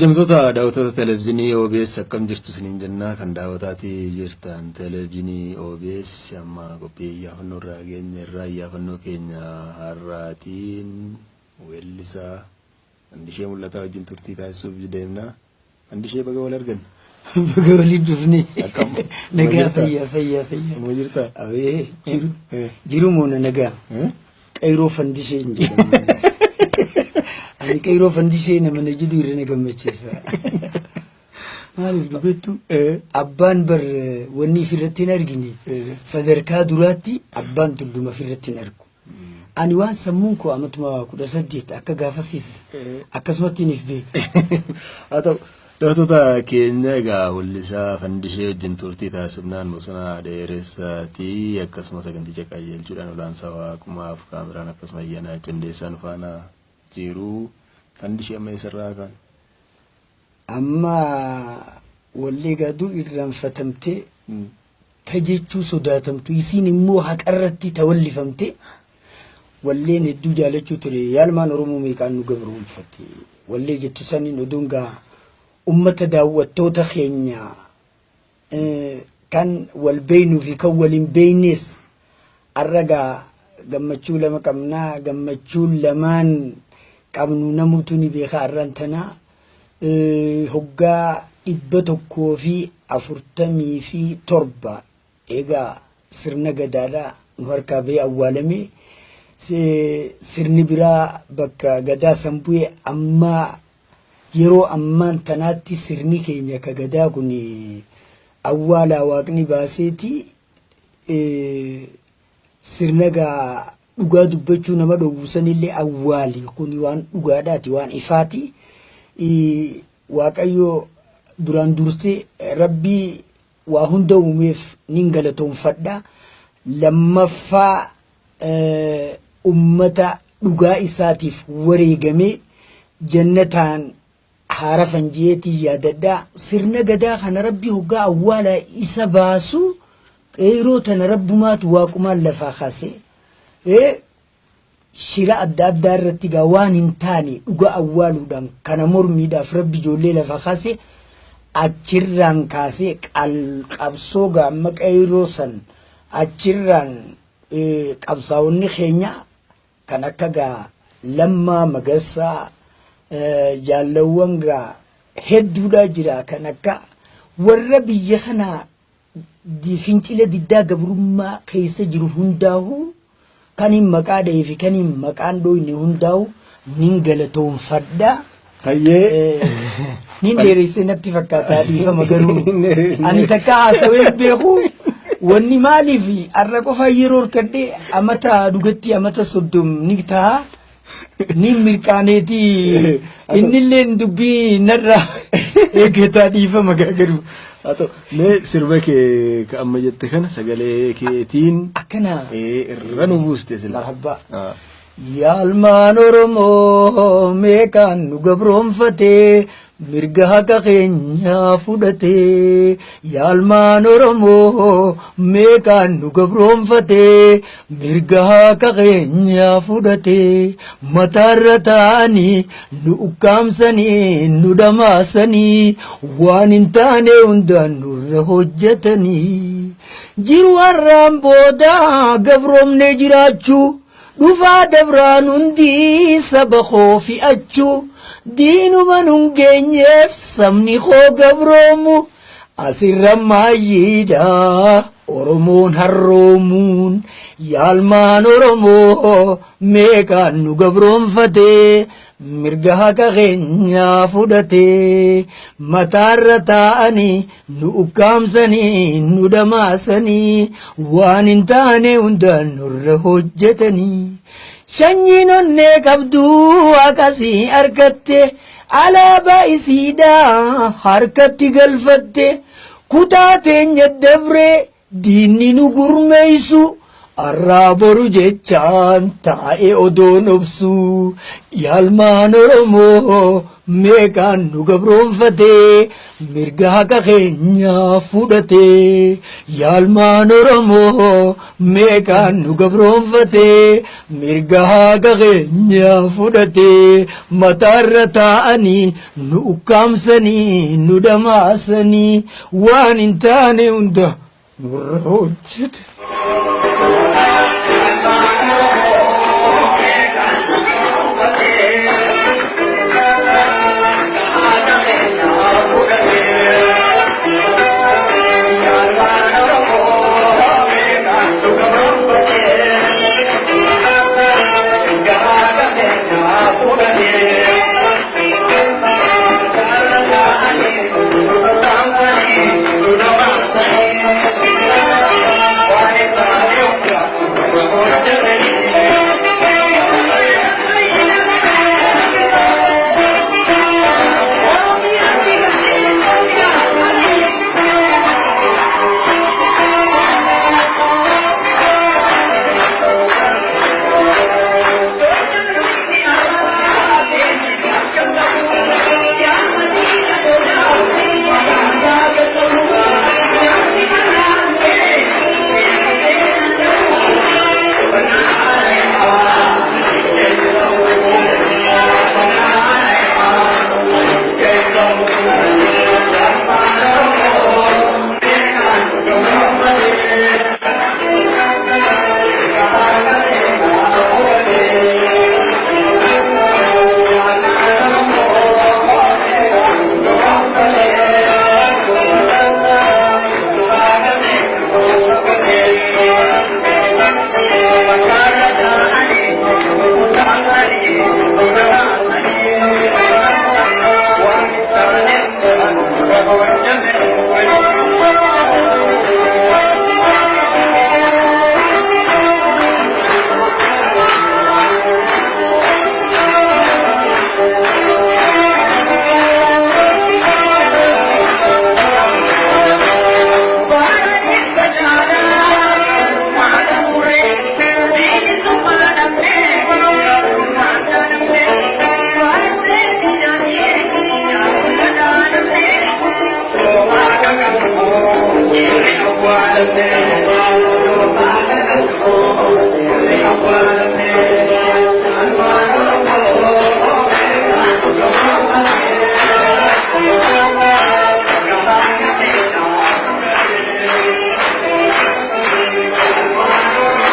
Kabajamtoota daawwattoota televezyiinii OBS, akkam jirtu isiniin jennaa. Kan daawwataatii jirtan televezyiinii OBS. Amma qophii iyyaafannoo irraa geenya irraa iyyaafannoo keenya har'aatiin weellisaa Fandishee Mul'ataa wajjin turtii taasisuuf deemna. Fandishee, baga wal arganne. Baga waliin dhufne. Akkam? Nagaa. Jirtaa? Fayyaa, fayyaa, fayyaa. Amma jirtaa? Awee, jiru. Jiru moona nagaa. Qeyroo Fandishee hin jedhamu. Ani Qeyroo Fandishee nama na jedhu irra na gammachiisa. Maaliif dubbettu, abbaan bar wanni ifirratti hin argine, sadarkaa duraatti abbaan tulluma ifirratti hin argu. Ani waan sammuun koo amatuma 18 akka gaafasiis akkasumatti if beeka. Haa ta'u, daawwattoota keenya, egaa weellisaa Fandishee wajjin turtii taasifnaan Bosonaa Dheeressaatii, akkasuma saganticha qajeelchuudhaan Olaansaa Waaqumaaf, kaameraan akkasuma Ayyaanaa Cimdeessaan faana jiru. Fandishee, amma eessarraa kaan? Amma wallee dur irraanfatamtee ta jechuu sodaatamtu, isiin immoo haqarratti tawallifamte, walleen hedduu jaalachuu ture, "Yaalmaan Oromoo meeqaan nu gabroonfate" wallee jettu saniin oduun gaa ummata daawwattoota keenya kan wal beeynuu fi kan wal hin beeynes, arra gaa gammachuu lama qabnaa. Gammachuun lamaan qabnu namutu ni beeka. Arran tanaa hoggaa 147 egaa sirna gadaadhaa nu harkaa bahee awwaalame, sirni biraa bakka gadaa san bu'e. Amma yeroo ammaan tanaatti sirni keenya ka gadaa kun awwaalaa waaqni baaseeti. Sirna gaa dhugaa dubbachuu nama dhowwu sanillee awwaali kun waan dhugaadhaati, waan ifaati. Waaqayyo duraan dursee Rabbii waa hunda uumeef nin galatoonfadha. Lammaffaa, ummata dhugaa isaatiif wareegamee jannataan haara fanjiyeetii yaadadha. Sirna gadaa kana Rabbi hoggaa awwaala isa baasu, qeeroo tana Rabbumaatu waaqumaan lafaa kaase. Shira adda addaa irratti gaa waan hin taane dhuga awwaaluudhaan kana mormiidhaaf Rabbi ijoollee lafa kaase. Achirraan kaasee qabsoo gaa amma qeeroo san achirraan qabsaa'onni keenya kan akka gaa Lammaa Magarsaa, jaallawwan gaa hedduudhaa jira, kan akka warra biyya kanaa fincila diddaa gabrummaa keessa jiru hundaa'u, kan hin maqaa dha'ee fi kan hin maqaan dhooyne hundaa'u nin galatoonfadha. Hayyee. Nin dheeressee natti fakkaata, dhiifama garuu. Ani takka haasawee hin beeku. Wanni maaliif har'a qofa yeroo horkadhee amata dhugatti amata 30 ni ta'a. Ni mirqaaneeti, innillee dubbii narra eeggataa, dhiifama garuu. Haa ta'u, mee sirba kee ka amma jette kana sagalee keetiin Akkana. Irra nu buuste sila. Marhabbaa. Yaalmaan Oromoo meeqaan nu gabroonfatee mirga haqa keenyaa fudhatee. Yaalmaan Oromoo meeqaan nu gabroonfatee mirga haqa keenyaa fudhatee. Mataarra ta'anii nu ukkaamsanii, nu dhamaasanii, waan hin taane hundaan nurra hojjetanii. Jiru har'aan booda gabroomnee jiraachuu, dhufaa dabraan hundi saba koo fi'achuu, diinuma nun geenyeef sabni koo gabroomu asirra maayyiidha Oromoon harroomuun. Yaalmaan Oromoo meeqaan nu gabroonfatee mirga haqa keenyaa fudhatee. Mataarra taa'anii nu ukkaamsanii, nu dhamaasanii, waan hin taane hundaan nurra hojjetanii. Shanyiin onnee qabdu akkasii harkatte, alaabaa isiidhaa harkatti galfatte, kutaa teenya dabree diinni nu gurmeeysu. Arraa boru jechaan taa'ee odoon obsuu, yaalmaan Oromoo meeqaan nu gabroonfatee mirga haqa keenya fudhatee. Yaalmaan Oromoo meeqaan nu gabroonfatee mirga haqa keenya fudhatee, mataarra taa'anii nu ukkaamsanii, nu dhamaasanii, waan hin taane hunda nurra hojjete.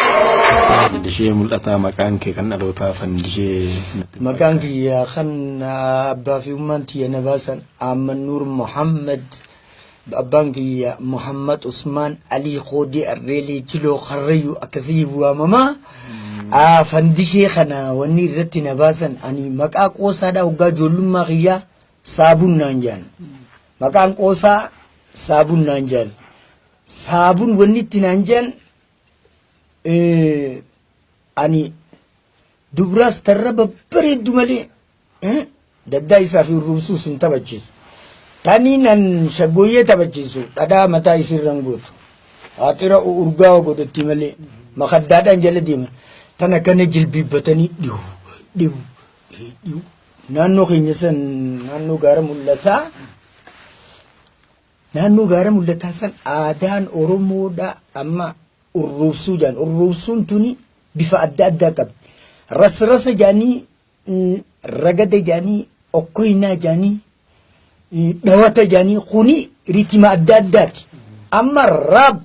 Fandishee Mul'ataa, maqaan kee kan dhalootaa Fandishee natti Maqaan kiyya kan abbaa fi ummaan tiyya na baasan Ahmad Nuur Muhammad. Abbaan kiyya Muhammad Usmaan Alii Qoodii Arreelee Jiloo Karrayyuu akkasii waamamaa. Fandishee kana wanni irratti na baasan, ani maqaa qoosaadhaa waggaa ijoollummaa kiyyaa Saabuun naan jaan. Maqaan qoosaa Saabuun naan jaan. Saabuun wanni itti naan jaan, ani dubraas tarra babbareeddu malee daddaa isaa fi urruubsuus hin taphachiisu. Tanii nan shaggooyyee taphachiisu, dhadhaa mataa isiirran gootu. Haxira urgaawa godhatti malee makaddaadhaan jala deeman. Tan akkana jilbiibbatanii dhihu dhihu dhihu. Naannoo keenya san, naannoo gaara mul'ataa. Naannoo gaara mul'ataa san aadaan Oromoodha amma urruubsuu jedhan. Urruubsuun tuni bifa adda addaa qabdi. Rasrasa jedhanii, ragada jedhanii, okkoynaa jedhanii, dhawata jedhanii, kuni ritima adda addaati. Amma rap,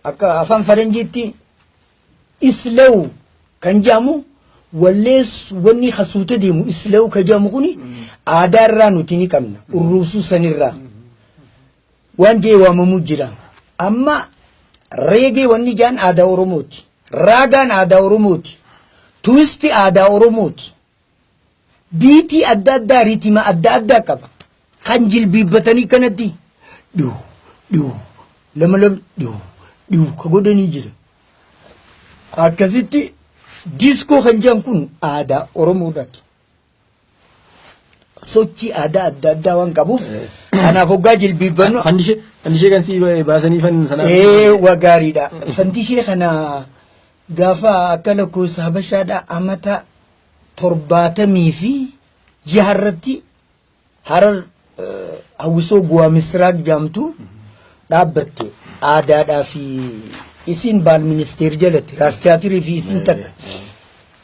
akka afaan faranjiitti slow kan jedhamu, wallees wanni kasuuta deemu slow kan jedhamu, kuni aadaa irraa nuti ni qabna, urruubsuu sanirraa. Waan jee waamamuu jira. Amma reggae wanni jaan aadaa Oromooti. Raggaan aadaa Oromooti. Twisti aadaa Oromooti. Beatii adda addaa, ritima adda addaa qaba. Kan jilbiibbatanii kanatti dhihu dhihu, lama lama dhihu dhihu ka godhanii jira. Akkasitti disco kan jedhan kun aadaa Oromoodhaati. Sochii aadaa adda addaa waan qabuuf kanaaf hoggaa jilbiibbannu. Fandishee kan si baasanii fan sanaa. Ee, waa gaariidha. Fandishee kana gaafa akka lakkoofsa Habashaadha amata 76 irratti Harar hawwisoo Guwaa Misraaq jaamtu dhaabbatte aadaadhaa fi isiin baal ministeer jalatti raas tiyaatirii fi isiin takka.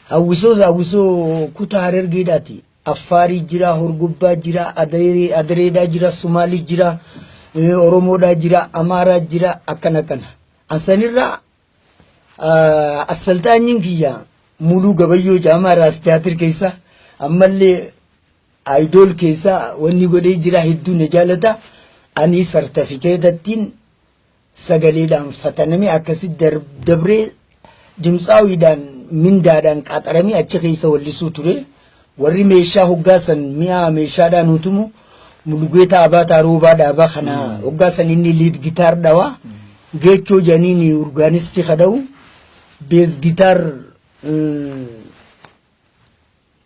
Hawwisoo hawwisoo kutaa Harargeedhaati. Affaarii jira, Horgobbaa jira, Adareedhaa jira, Sumaalii jira, Oromoodhaa jira, Amaaraa jira, akkana akkana. Ansanirraa assalxaanyiin kiyya Muluu Gabayyoo jedhama raas tiyaatir keessa ammallee ayidool keessa wanni godhee jira hedduu na jaalata. Ani sartifikeetattiin sagaleedhaan fatanamee akkasi dabree dimtsaawiidhaan mindaadhaan qaxaramee achi keessa wallisuu ture. Warri meeshaa hoggaasan mi'a meeshaadhaan utumu Mulugeetaa Abaataa Roobaa Dhaabaa kana hoggaasan inni liid gitaar dhawaa. Geechoo jedhaniin urgaanistii kadha'u. Bees gitaar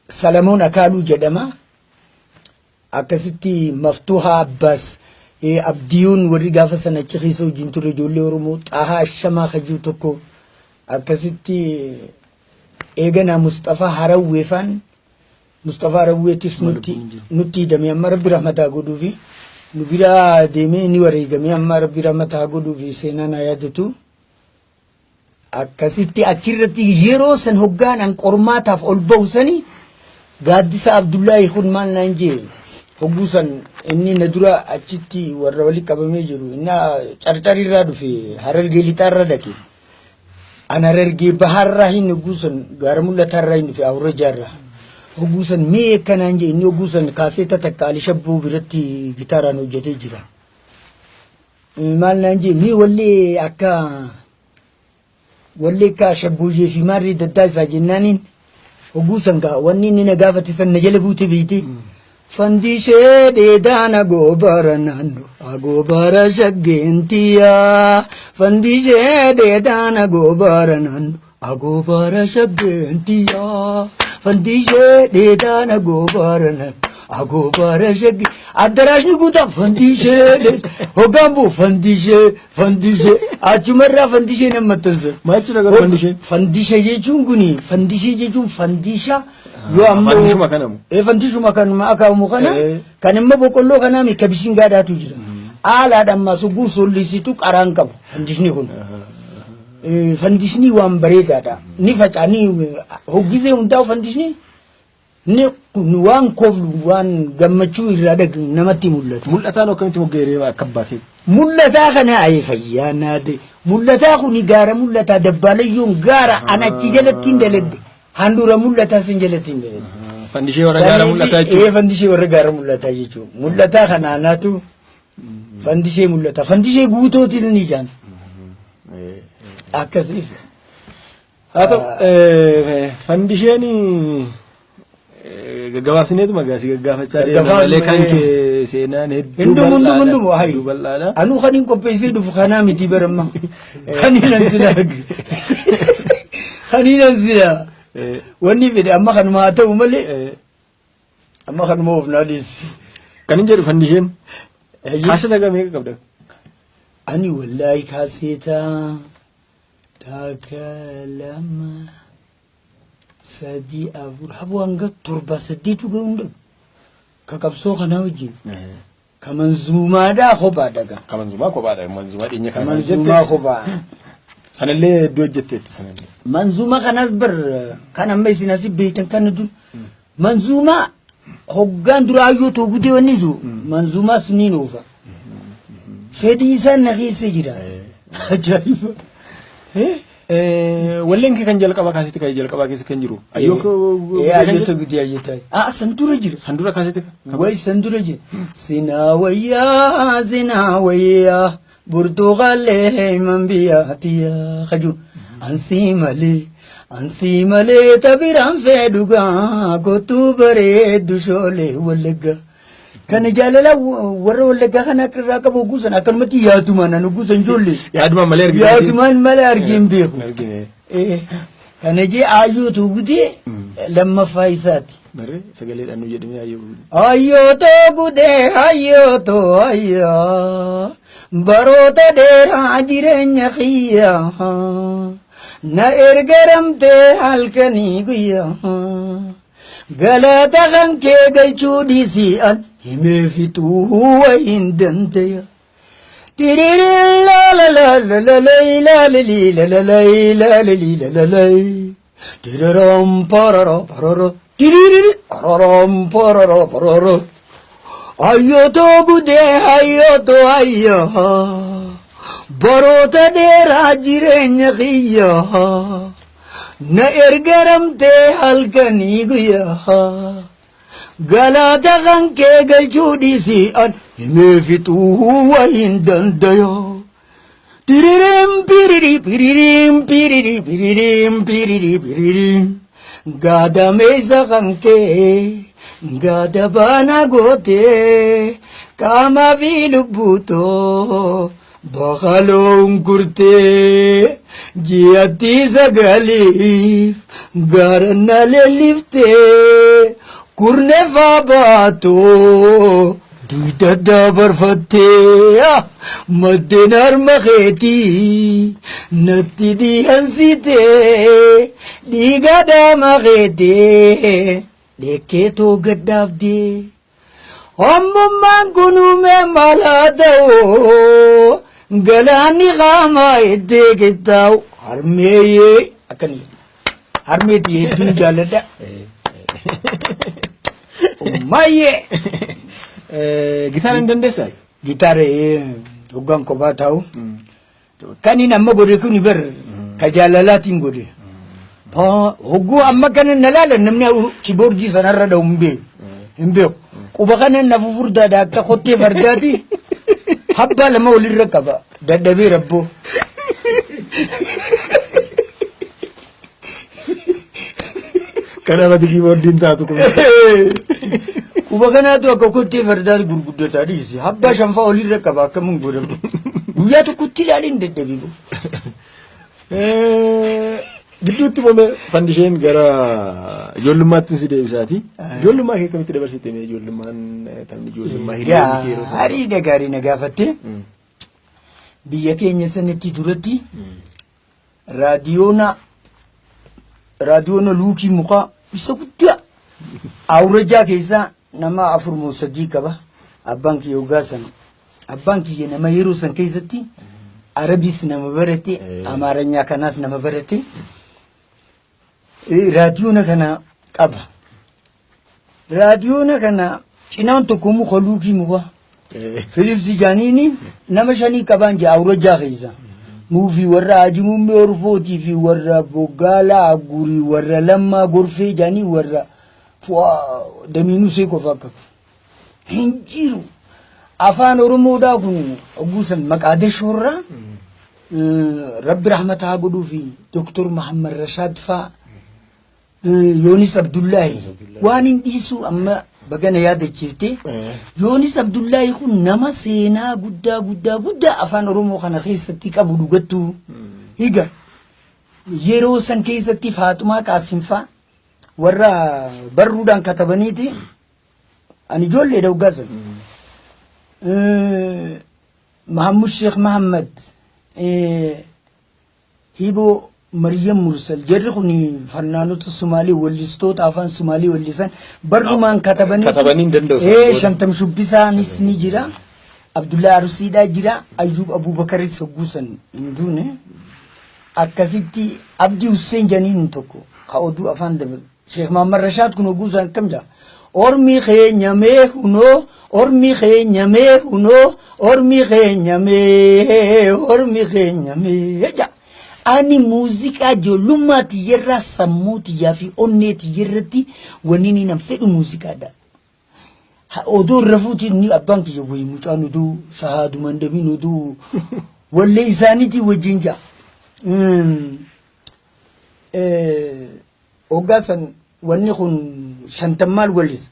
Salamoon Akaaluu jedhama. Akkasitti Maftuuhaa Abbaas Abdiyuun warri gaafa sana achi keessa wajjin ture ijoollee Oromoo Xaahaa Ashamaa Kajuu tokko akkasitti eeganaa Musxafaa Harawwee faan Musxafaa Harawweetis nutti hidhame amma Rabbi rahmataa godhuufi nu biraa deemee ni wareegame amma Rabbi rahmataa godhuufi seenaan haa yaadatu. Akkasitti achirratti yeroo san hoggaan an qormaataaf ol bahu sani Gaaddisa Abdullaahi kun maal naan jee hogguu san inni na dura achitti warra wali qabamee jiru inni carcarirraa dhufe Harargee lixaarra dhaqe. An Harargee bahaarraa hin hogguu san gaara mul'ataarraa hin dhufe awurra jaarraa. Hogguu san mee akkanaan jee inni hogguu san kaaseeta takka Ali Shabboo biratti gitaaraan hojjetee jira. Maal naan jee mee wallee akka wallee akka shaggooyyee fi maarree daddaa isaa jennaaniin hogguu san gaa wanni inni na gaafate san na jala buute beeyte. Fandishee dheedaan agoobara naannoo agoobara shaggeentiyaa. Fandishee dheedaan agoobara naannoo agoobara shaggeentiyaa. Fandishee dheedaan agoobara naannoo agoobara shagge. Addaraashni guutaa fandishee hoggaan bu'u fandishee fandishee achumarraa fandishee nama maxxansa. Maal jechuudha garuu fandishee? Fandishee jechuun kuni fandishee jechuun fandisha yoo ammoo. Fandishuma kana moo? Ee, fandishuma kanuma akaamu kana kan immoo boqqolloo kanaa mi kabishin gaadhaatu jira. Haalaadhaan masuguu sollisitu qaraan qabu fandishni kun. Fandishni waan bareedaadha. Ni faca'anii hoggisee hundaa'u fandishni ni waan koflu waan gammachuu irraa dhag namatti mul'atu. Mul'ataan akkamitti moggeeree akka abbaa kee? Mul'ataa kana ayee fayyaa naade. Mul'ataa kuni gaara mul'ataa dabbaalayyoon gaara an achi jalatti hin daladde. Handhuura mul'ataa sin jalatti hin daladde. Fandishee warra gaara mul'ataa jechuudha. Ee, fandishee warra gaara mul'ataa jechuudha. Mul'ataa kana anaatu fandishee mul'ata. Fandishee guutootis ni jaan. Akkasiif. Haa ta'u, fandisheen gaggabaabsineetuma gaasii gaggaafachaa deemna malee kan kee seenaan hedduu Hundumu hundumu bal'aadha. hundumu hayi. Hedduu bal'aadha. Anuu kan hin qopheessee dhufu kanaa miti baramma. Kan hin ansila. Kan hin ansila. Wanni fedhe amma kanuma haa ta'u malee amma kanuma of naa dhiisi. Kan hin jedhu fandisheen kaaseta meeqa qabda? Ani wallaahi kaaseeta takka lama sadii afur haboo hanga torba saddeetu ga'uu hin dhabu. Ka qabsoo kanaa wajjin. Ka manzuumaadhaa kophaa dhaga. Ka manzuumaa kophaadha. Manzuumaa dhiyeenya Ka kana manzuumaa kophaa. Sanallee hedduu hojjetteetti sanallee. Manzuuma kanas bar kan amma isin asi beektan kana dur manzuuma hoggaan dura ayyoo too gudee wanni jiru manzuumaas ni oofa. Fedhii isaan na keessa jira. Ajaa'iba. Walleen kee kan jalqabaa kaasete kan jalqabaa keessa kan jiru. Ayyoo Ee, ayyoo too gudee ayyoo ta'e. Ah, san dura jira. San dura kaasete. Way san dura jira. Sinaa wayyaa sinaa wayyaa burtuqaalee man biyyaatiyaa kaju. Ansii malee ansii malee tabiraan fedhugaa kottuu bareeddu shoolee Wallaggaa. Kana jaalala warra Wallaggaa kana akka irraa qabu guusan akkanumatti yaadumaan anu guusan ijoollee. Yaadumaan malee argite. Yaadumaan malee argee hin beeku. Argine. Kana jee aayyootu gudee lammaffaa isaati. Marree sagaleedhaan nu jedhamee aayyoo gudee. Aayyooto gudee aayyooto ayyaa baroota dheeraa jireenya kiyyaa na ergaramtee halkanii guyyaa galata kan kee galchuu dhiisii an himee fixuu hin dandaya. Ayyootoo gudee ayyootoo ayyaa baroota dheeraa jireenya kiyyaa na ergaramtee halkanii guyyaa galata kan kee galchuu dhiisii an himee fixuu hin dandayo. Diririm piriri piririm piriri piririm piriri piririm gaadameessa kan kee gaada baana gootee qaamaa fi lubbuutoo bakaloon gurtee ji'atti sagaliif gaara na leelliftee kurneefaa baatoo duyda dabarfattee maddeen harma keetii natti dhiyansitee dhiiga dhaama keetee dheekkeetoo gaddaafdee. Ammummaan kun uumee maal haa ta'u galaanni qaamaa itti qixxaa'u harmeeyyee akkana jedhu. Harmeetii hedduun jaalladha. Ummayyee. Gitaara hin dandeessaa? Gitaara hoggaan kophaa taa'u. Kan inni amma godhe kun bar ka jaalalaatiin godhe. Hogguu amma kana na laalan namni kiboordii sanarra dha'u hin beeku. Hin beeku. Quba kana na fufurdaadha akka kottee fardaati. Habbaa lama walirra qaba. Dadhabee rabboo. Kanaaf ati kiiboordiin taatu kun. Quba kanaatu akka kottee fardaati gurguddataa dhiisi. Habbaa shanfaa olirra qaba akkamiin godhamu. Guyyaa tokkotti ilaalin dadhabee. Gidduutti boome fandisheen gara ijoollummaatti si deebisaati. Ijoollummaa kee akkamitti dabarsite mee ijoollummaan taphni ijoollummaa hiriyoonni kee yeroo sana? Gaarii gaarii na gaafatte. Biyya keenya sanatti duratti raadiyoona luukii mukaa isa guddaa awurajaa keessaa nama afur moo sadii qaba. Abbaan kiyya hoggaa sana. Abbaan kiyya nama yeroo san keessatti Arabiis nama barate, Amaaranyaa kanaas nama barate. Raadiyoona kana qaba. Raadiyoona kana cinaan tokko muka luukii mukaa. Philips jaaniini nama shanii qabaan jaa awurajaa keessa. Nuufi warra Haji Muummee Orfootii fi warra Boggaalaa Aggurii warra Lammaa Gorfee jaanii warra Damiinuu See qofa akka. Hin jiru. Afaan Oromoodhaa kun ogguusan Maqaadashoorraa Rabbi rahmata haa godhuu fi Doktor Mahammad Rashaad faa Yoonis Abdullaahi waan hin dhiisuu amma bagana yaadachiifte. Yoonis Abdullaahi kun nama seenaa guddaa guddaa guddaa afaan Oromoo kana keessatti qabu dhugattuu. Higa yeroo san keessatti Faaxumaa Qaasim faa warra barruudhaan katabaniiti ani ijoolleedha waggaa san. Mahammud Sheekh Mahammad Hiboo Maryam Mursal jarri kun fannaanota Sumaalee wallistoota afaan Sumaalee wallisan barrumaan katabanii Katabanii hin danda'u isaan booda. Shantam Shubbisaanis ni jira. Abdullaa Arusiidhaa jira. Ayyuub Abuubakaris hogguu san hin duune. Akkasitti Abdii Husseen janiin tokko ka oduu afaan dabalu. Sheekh Mahammad Rashaad kun hogguu san akkam jaa? Ormi keenya mee hunoo, ormi keenya mee hunoo, ormi keenya mee, ormi keenya mee jaa. Ani muuziqaa ijoollummaa tiyyarraa sammuu tiyyaa fi onnee tiyyarratti wanni inni nan fedhu muuziqaadha. Odoo irra fuuti inni abbaan kiyya wayi mucaan oduu shahaaduman dhabin oduu wallee isaaniitii wajjin jaa. Hoggaa san wanni kun shantammaal wallisa.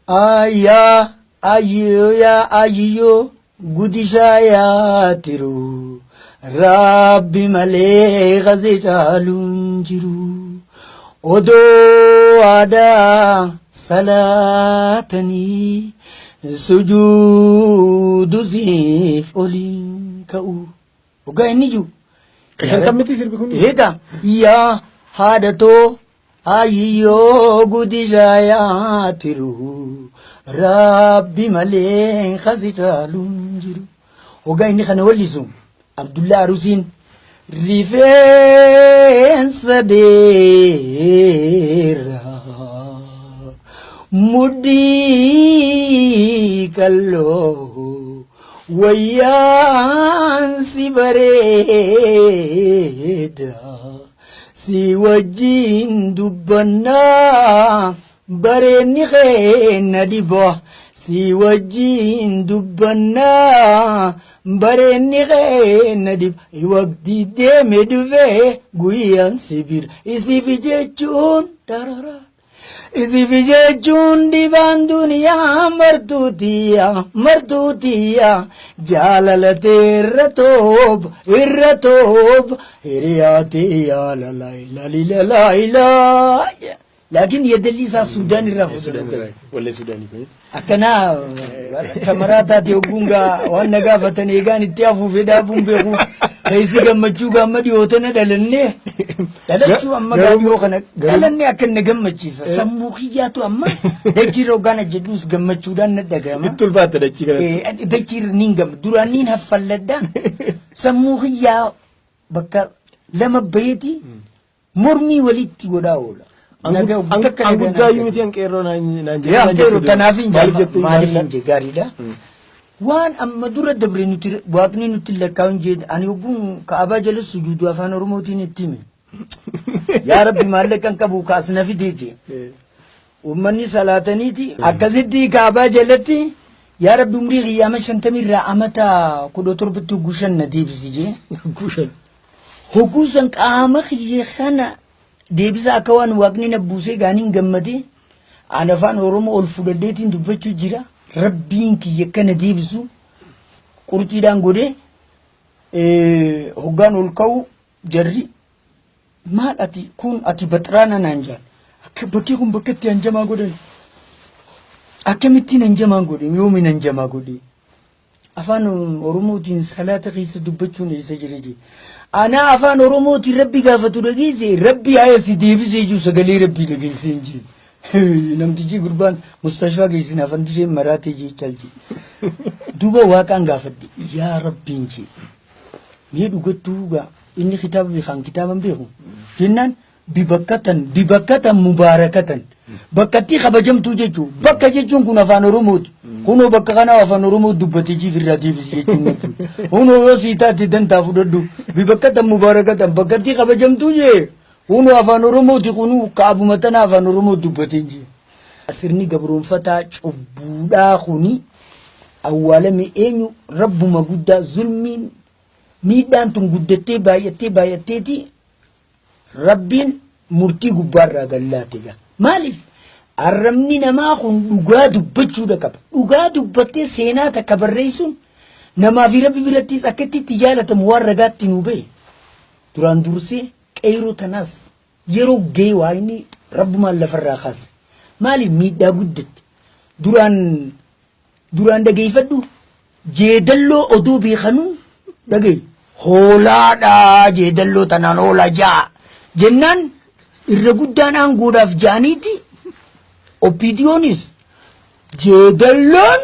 Ayyaa ayyoo yaa ayyoo gudishaa yaa tiru. Rabbi malee kasi caaluun jiru. Odoo aadaa salaatanii sujuudu siif oliin ka'u. Hoggaa inni jiru. Shantammiti sirbi kun. Eega yaa haadhatoo ayiyyoo guddisaa yaa tiru Rabbi malee kasi caaluun jiru. Hoggaa inni kana wallisu Abdullaa Arusiin rifeensa dheeraa mudhii qalloo wayyaan si bareeda si wajjin dubbannaa bareenni keenna dhiba si wajjin dubbannaa bareenni keenna dhiba waqtii deeme dhufee guyyaan si bira isiif jechuun dararaa. Isiif jechuun dhibaan duniyaa martuutiya martuutiya jaalalate irra toob irra toob hiriyaatiya lalaayilalilalaayilaa. Laakiin yeedalli isaa Suudaan irraa fuudhan. Wallee Suudaanii kun. Akkanaa kamaraa taate hogguun gaa waan na gaafatan eegaan itti hafuufee dhaabuun beeku. Keessi gammachuu gaamma dhiyootana dhalannee dhalachuu amma gaa dhiyoo kana dhalannee akka na gammachiisa. Sammuu kiyyaatu amma dachiirra hoggaan ajjaduus gammachuudhaan na dhagahama. Itti ulfaatte dachii kanatti. Dachiirra niin gamma duraan niin haffalladha. Sammuu kiyyaa bakka lama baheeti mormii walitti godhaa oola. An guddaa iyyuu miti an qeerroo naan Yaa qeerroo tanaaf hin jaallattu maaliif hin jee gaariidha. Waan amma dura dabre nuti waaqni nutti lakkaa'u hin jee ani hogguun kaabaa jala sujuudu afaan Oromootiin itti hime. Yaa Rabbi maallaqa hin qabu kaas na fidee jee. Uummanni salaataniiti akkasitti kaabaa jalatti yaa Rabbi umrii qiyyaama 50rraa amata 17tti hogguu shan na deebisi jee. Gushan. Hogguu san qaama kiyya kana deebisa akka waan waaqni na buusee gaaniin gammadee ani afaan Oromoo ol fudhadheetiin dubbachuu jira. Rabbiin kiyya akkana deebisu qurxiidhaan godhee hoggaan ol ka'u jarri maal ati kun ati baxraana naan jaan akka bakki kun bakka itti hanjamaa godhan akkamittiin hanjamaa godhe yoomiin hanjamaa godhe afaan Oromootiin salaata keessa dubbachuun eessa jira jee. Anaa afaan Oromootiin Rabbi gaafatu dhageesse Rabbi haya si deebisee jiru sagalee Rabbii dhageessee hin jee. Namtichi gurbaan mustashfaa geessina afaan ishee maraatee jechaa jee. Duuba waaqaan gaafadhe yaa Rabbiin jee. Mee dhugattuu gaa inni kitaaba beekaan kitaaban beeku jennaan bibakkatan bibakkatan mubaarakatan bakkattii kabajamtuu jechuun bakka jechuun kun afaan Oromooti. Kunoo bakka kana afaan Oromoo dubbate jiif irraa deebisi jechuun natti. Kunoo yoo sii taate dantaa fudhadhu bibakkatan mubaarakatan bakkattii kabajamtuu jee kunoo afaan Oromooti kunuu kaabuma tana afaan Oromoo dubbate jee. Sirni gabroonfataa cubbuudhaa kuni awwaalame eenyu rabbuma guddaa zulmiin miidhaan tun guddattee baay'attee baay'atteeti Rabbiin murtii gubbaarraa gallaate gaa. Maaliif? Arrabni namaa kun dhugaa dubbachuudha qaba. Dhugaa dubbattee seenaa takka barreessuun namaa fi Rabbi birattis akka itti itti jaalatamu waan ragaatti nuu bahe. Duraan dursee qeyroo tanaas yeroo gahee waa inni Rabbumaan lafarraa kaase. Maaliif miidhaa guddatte? Duraan Duraan dhageeffadhu jeedalloo oduu beekanuu dhaga'i. Hoolaadha jeedalloo tanaan hoolaa ja'a jennaan irra guddaan aangoodhaaf ja'aniiti OPDOnis jeedalloon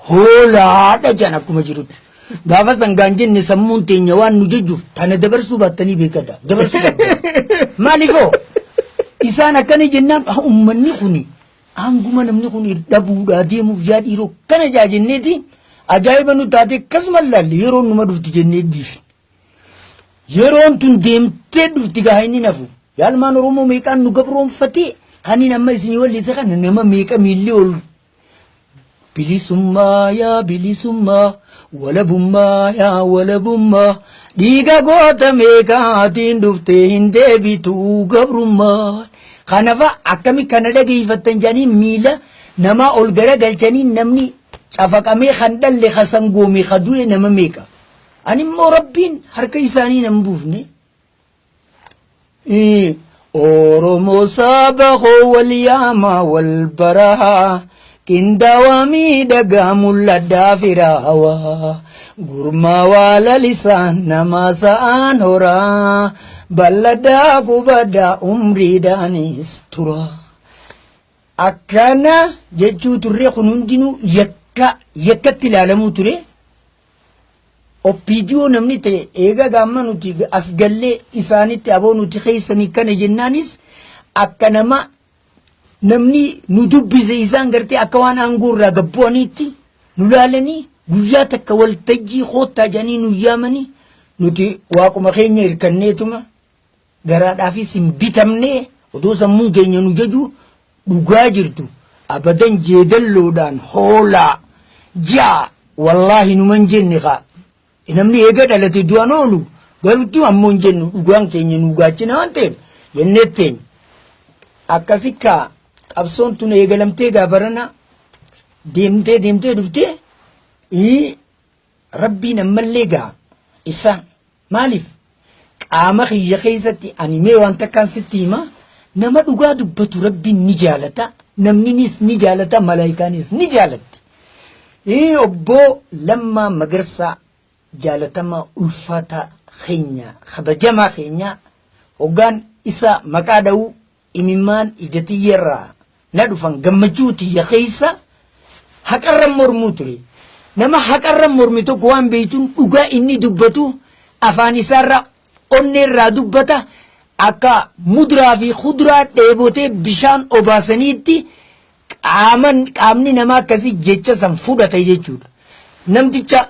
hoolaadha jedhan akkuma jirutti. Gaafa sangaan jenne sammuun teenya waan nu jejjuuf tana dabarsuu baattanii beekadha. Dabarsuu baattan. Maaliifoo isaan akkana jennaan uummanni kuni Aanguma namni kun dhabuudhaa deemuuf yaa dhiiroo kana jaa jenneeti ajaa'iba nu taate akkasuma laalle yeroon numa dhufti jennee dhiifne. Yeroon tun deemtee dhufti gaa inni nafu. Yaalmaan Oromoo meeqaan nu gabroonfatee kan inni amma isinii walleesse kana nama meeqa miilli ol bilisummaa yaa bilisummaa walabummaa yaa walabummaa dhiiga goota meeqaatiin dhuftee hin deebitu gabrummaa. Kanafa akkami kana dhageeffattan jedhanii miila namaa ol garagalchanii namni cafaqamee kan dhalle ka sangoome ka du'e nama meeqa. Ani immoo Rabbiin harka isaanii nan buufne. Oromoo saba koo wal yaama wal baraa qindaawaa miidhagaa mul'adhaa firaawaa gurmaawaa lalisaa namaa sa'aan horaa bal'adhaa qubadhaa umriidhaanis tura. Akkana jechuu turre kun hundinuu yakka yakkatti ilaalamuu ture. OPDO namni ta'e eega gaamma nuti as gallee isaanitti aboo nuti keessanii kana jennaanis akka nama namni nu dubbise isaan gartee akka waan aangoo irraa gabbu'aniitti nu laalanii guyyaa takka waltajjii koottaa jedhanii nu yaamanii nuti waaquma keenya hirkanneetuma garaadhaafis hin bitamnee odoo sammuun keenya nu jaju dhugaa jirtu abadan jeedalloodhaan hoolaa ja'a wallaahi numan jenne kaa namni eega dhalate du'an oolu gartuu ammoo hin jennu dhugaan keenya nu gaachina waan ta'eef jennee teenya. Akkasi kaa qabsoon tun eegalamtee gaa barana deemtee deemtee dhuftee Rabbiin ammallee gaa isa maaliif qaama kiyya keessatti ani mee waan takkaan sitti hima nama dhugaa dubbatu Rabbiin ni jaalata namninis ni jaalata malaayikaanis ni jaalatti. Obbo Lammaa Magarsaa jaalatamaa ulfaataa keenya kabajamaa keenya hoggaan isa maqaa dha'u imimmaan ija tiyyarraa na dhufan gammachuu tiyya keessa haqarra mormuu ture. Nama haqarra mormi tokko waan beeytuun dhugaa inni dubbatu afaan isaarra onneerraa dubbata akka muduraa fi kuduraa dheebotee bishaan obaasaniitti qaaman qaamni namaa akkasii jecha san fudhata jechuudha. Namticha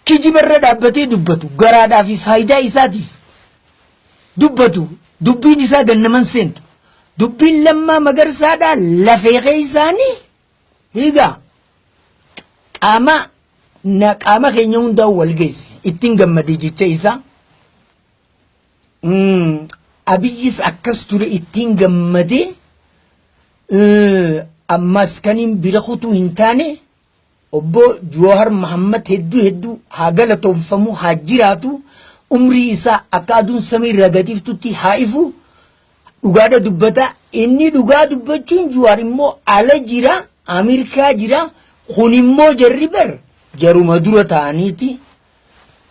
kijibarra dhaabbatee dubbatu garaadhaa fi faayidaa isaatiif dubbatu dubbiin isaa gannaman seentu. Dubbiin Lammaa Magarsaadhaa lafee keessaanii hiigaa qaama na qaama keenya hundaa wal geesse ittiin gammade jecha isaa. Abiyyis akkas ture ittiin gammadee ammas kaniin bira kutuu hin taane obbo Jawahar Mahammad hedduu hedduu haa galatoomfamu haa jiraatu umrii isaa akka aduun samii irraa gadiiftutti haa ifu dhugaadha dubbata inni dhugaa dubbachuun Jawahar immoo ala jira Ameerikaa jira kun immoo jarri bar jaruma dura ta'aniiti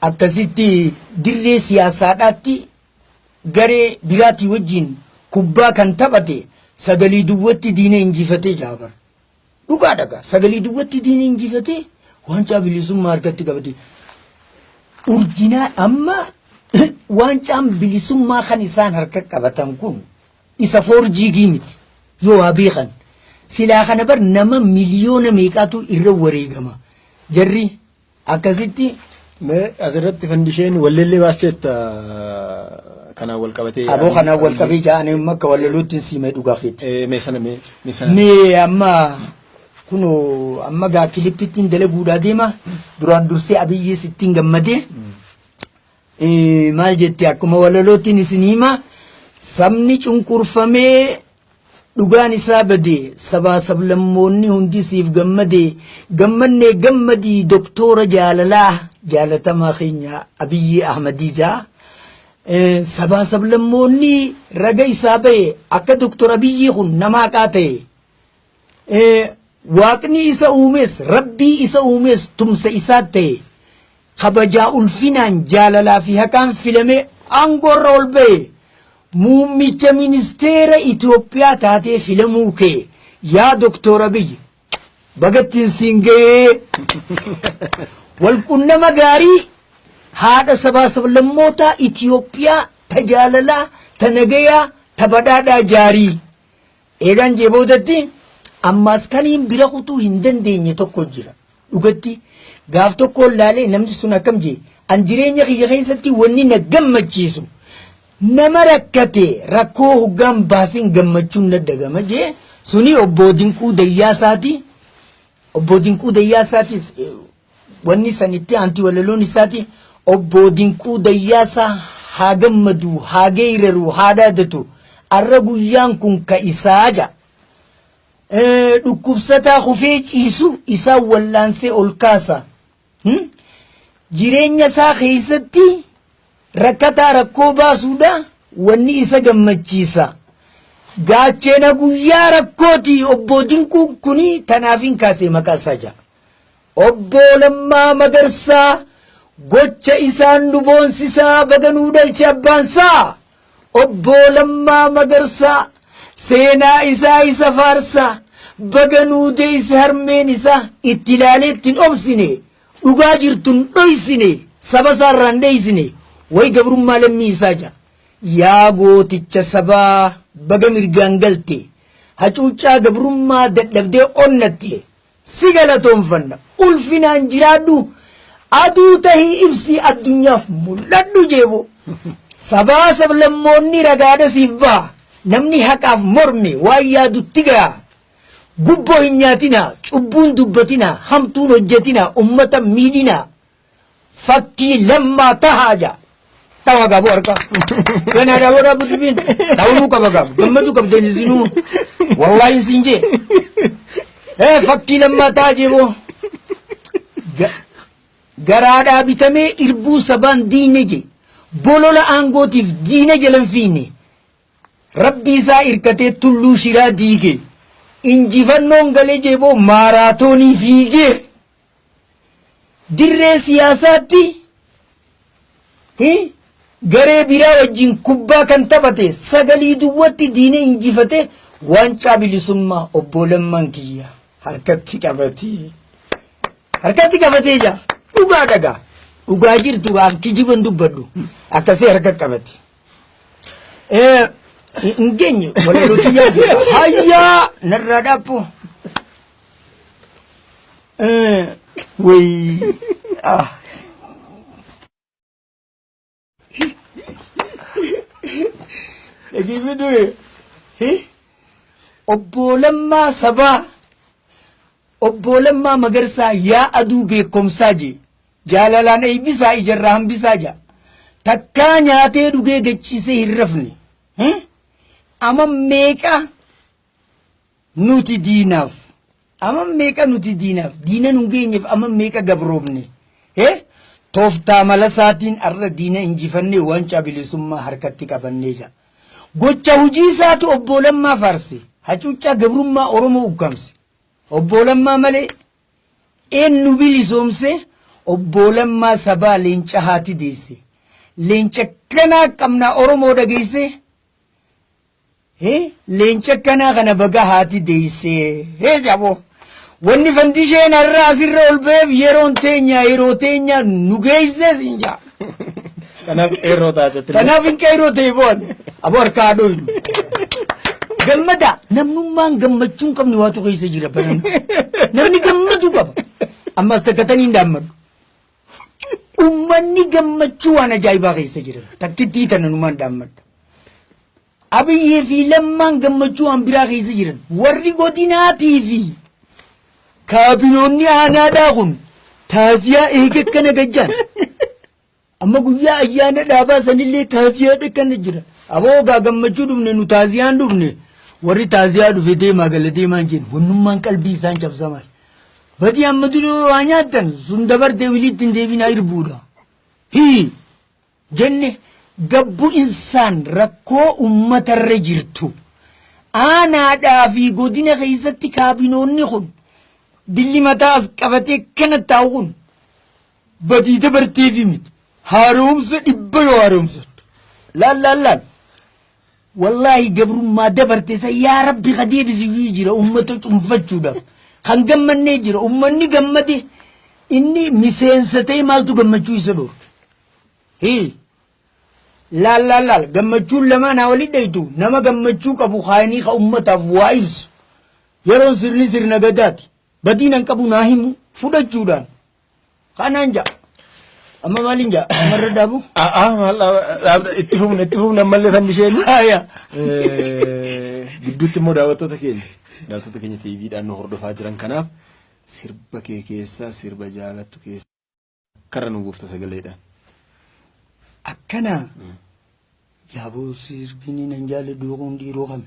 akkasitti dirree siyaasaadhaatti garee biraatii wajjin kubbaa kan taphate sagalii duwwatti diina injifatee jaabar. Dhugaa dhagaa sagalii duwwatti diina injifatee waancaa bilisummaa harkatti qabate. Urjinaa amma waancaan bilisummaa kan isaan harka qabatan kun isa foorjiigii miti yoo waa beekan. Silaa kana bar nama miliyoona meeqaatu irra wareegama. Jarri akkasitti Mee asirratti fandisheen walleellee baasteetta kanaan wal qabatee. Aboo kanaan wal qabee ja'anii amma akka wallaluutti hin siimee dhugaa keetti. Mee sana mee mee sana. Mee amma kunoo amma gaa kilippittiin dalaguudhaa deema duraan dursee Abiyyiis ittiin gammadee maal jette akkuma walalootiin isin hima sabni cunqurfamee dhugaan isaa bade sabaa sablammoonni hundi siif gammade gammannee gammadii doktoora jaalalaa jaalatamaa keenya Abiyyi Ahmadii jaa sabaa sablammoonni raga isaa bahe akka doktor Abiyyi kun nama haqaa ta'e Waaqni isa uumes rabbii isa uumes tumsa isaa ta'e kabajaa ulfinaan jaalalaa fi haqaan filamee aangoorra ol ba'e muummicha ministeera Itoophiyaa taatee filamuu kee yaa Doktor Abiy bagattiin siin ga'ee walqunnama gaarii haadha sabaa sablammootaa Itoophiyaa ta jaalalaa ta nagayaa ta badhaadhaa jaarii. Eegaan jee boodatti ammaas kaniin bira kutuu hin dandeenye tokko jira. Dhugatti gaaf tokkoon laalee namni sun akkam jee an jireenya kiyya keessatti wanni na gammachiisu nama rakkate rakkoo hoggaan baasin gammachuun na dagama jee suni obbo Dinquu Dayyaasaati. Obbo Dinquu Dayyaasaatis wanni san itti aanti walaloon isaati obbo Dinquu Dayyaasaa haa gammadu haa geeyraru haa dhaadatu arra guyyaan kun ka isaa ja. Dhukkubsataa kufee ciisu isaan wallaansee ol kaasa. Jireenya isaa keessatti rakkataa rakkoo baasuudha wanni isa gammachiisa. Gaachena guyyaa rakkooti obbo Dinquun kuni tanaaf hin kaasee maqaa isaa ja'a. Obbo Lammaa Magarsaa gocha isaan nu boonsisaa baga nuu dhalche abbaansaa. Obbo Lammaa Magarsaa seenaa isaa isa faarsaa baga nuu deesse harmeen isaa itti ilaalee ittiin obsine dhugaa jirtun dhoysine saba isaa irraa hin dheeysine way gabrummaa lammii isaa ja'a. Yaa gooticha sabaa baga mirgaan galte hacuuccaa gabrummaa dadhabdee onnatte si galatoonfanna ulfinaan jiraadhu aduu tahii ibsii addunyaaf mul'adhu jeebo. Sabaa sablammoonni ragaadha siif baha namni haqaaf morme waan yaadutti gaha. Gubboo hin nyaatinaa, cubbuun dubbatinaa, hamtuun hojjetinaa, ummata miidhinaa. Fakkii Lammaa tahaa jaa. Dhawa gaaboo harkaa. Ganaa dhaaboo dhaabu dubbiin. Dhawamuu qaba gaabu. Gammaduu qabdan isinuu. Wallaahi isin jee. Fakkii Lammaa tahaa jeeboo. Garaadhaa bitamee irbuu sabaan diine jee. Bolola aangootiif diina jalan fiine. Rabbii isaa irkatee tulluu shiraa diige. Injifannoon galee jeeboo maaraatoonii fiigee. Dirree siyaasaatti garee biraa wajjin kubbaa kan taphate sagalii duwwatti diina injifate waancaa bilisummaa obbo Lammaan kiyya harkatti qabatee. Harkatti qabatee jira. Dhugaa dhagaa. Dhugaa jirtu waan kijiban dubbadhu. Akkasii harka qabate. Hin geenye walalootti yaafi. Hayyaa narraa dhaabbu. Wayii. Ah. Dhageeffadhu. Obbo Lammaa Sabaa Obbo Lammaa Magarsaa yaa aduu beekomsaa jee jaalalaan eebbisaa ijarraa hambisaa jaa takkaa nyaatee dhugee gachiisee hin rafne ama meeqa nuti diinaaf ama meeqa nuti diinaaf diina nu geenyeef ama meeqa gabroomne tooftaa mala isaatiin arra diina injifannee waancaa bilisummaa harkatti qabannee jira. Gocha hojii isaatu obbo Lammaa faarse hacuuccaa gabrummaa Oromoo ukkaamse. Obbo Lammaa malee eenyu bilisoomse obbo Lammaa sabaa leenca haati deesse. Leenca kanaa qabnaa Oromoo dhageesse. Leenca kanaa kana baga haati deesse. Hee jaboo. Wanni fandisheen har'a asirra ol ba'eef yeroon teenya yeroo teenya nu geesse siin jaa. Kanaaf qeerroo taate. Kanaaf hin qeerroo ta'e boon. Aboo harkaa dhoynu. Gammada namnummaan gammachuu hin qabne waatu keessa jira barana. Namni gammaduu qaba. Ammas takkatanii hin dhaammadu. Uummanni gammachuu waan ajaa'ibaa keessa jira. Takkittii tana numaan dhaammadha. Abiyyee fi Lammaan gammachuu waan biraa keessa jiran. Warri godinaatii fi kaabinoonni aanaadhaa kun taaziyaa eega akkana gajjaan. Amma guyyaa ayyaana dhaabaa sanillee taaziyaa akkana jira. Aboo gaa gammachuu dhufne nu taaziyaan dhufne warri taaziyaa dhufe deemaa gala deemaan jennu wannummaan qalbii isaan cabsa maal. Badii amma dura waa nyaattan sun dabartee wiliitti hin deebinaa irbuudha. Hii jenne gabbu insaan rakkoo uummatarra jirtu. Aanaadhaa fi godina keessatti kaabinoonni kun dilli mataa as qabatee kana taa'u kun badii dabarteefi miti. Haaromsa dhibba yoo haaromsattu. Laal laal laal. Wallaahi gabrummaa dabarte san yaa rabbi ka deebisiyyuu jira uummata cunfachuudhaaf. Kan gammannee jira uummanni gammade inni miseensa ta'e maaltu gammachuu isa dhoorke. Hii. Laal laal laal gammachuun lamaan haa walitti dhayitu nama gammachuu qabu kaayanii ka uummataaf waa ibsu. Yeroon sirni sirna gadaati. Badiin an qabu naa himu fudhachuudhaan. Kanaan ja'a. Amma maaliin ja'a? Amma irra dhaabu? A'aa maal dhaabda itti fufne itti fufne ammallee kan isheen. Haya. Gidduutti immoo daawwattoota keenya TVdhaan nu hordofaa jiran kanaaf sirba kee keessaa sirba jaalattu keessa karra nu buufta sagaleedhaan. Akkana. Yaaboo sirbini nan jaalladhu kun dhiiroo kami?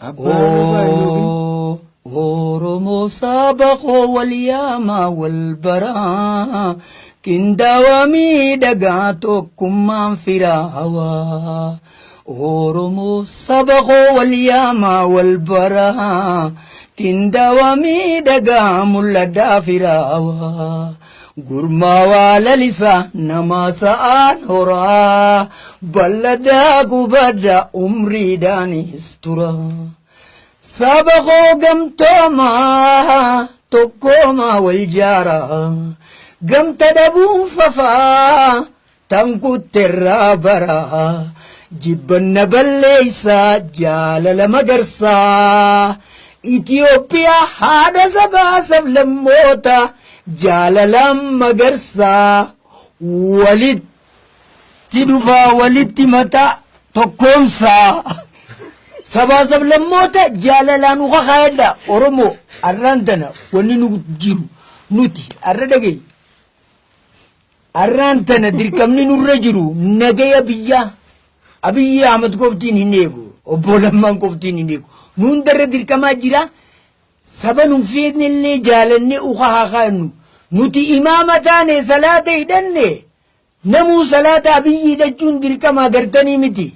Abbaa lubaa yookiin. Oo. Oromoo saba koo wal yaamaa wal baraa qindaawaa miidhagaa tokkummaan firaawaa. Oromoo saba koo wal yaamaa wal baraa qindaawaa miidhagaa mul'adhaa firaawaa. Gurmaawaa lalisaa nama sa'aan horaa bal'adhaa gubadhaa umriidhaanis tura. Saba koo gamtoomaa tokkoomaa wal jaaraa gamta dhabuun fafaa tan kutterraa baraa jibbanna balleeysaa jaalala magarsaa Itoophiyaa haadha sabaa sablammoota jaalalaan magarsaa walitti dhufaa walitti mataa tokkoomsaa. Sabaa sablammoota jaalalaan uka kaayadha. Oromoo arraan tana wanni nu jiru nuti arra dhagaye. Arraan tana dirqamni nurra jiru nagaya biyyaa Abiyyi Ahmad qoftiin hin eegu. Obbo Lammaan qoftiin hin eegu. Nu hundarra dirqamaa jira. Saba nu feetnellee jaalannee uka haa kaa'annu. Nuti imaama taane salaata hidhanne namuu salaata Abiyyi hidhachuun dirqama agartanii miti.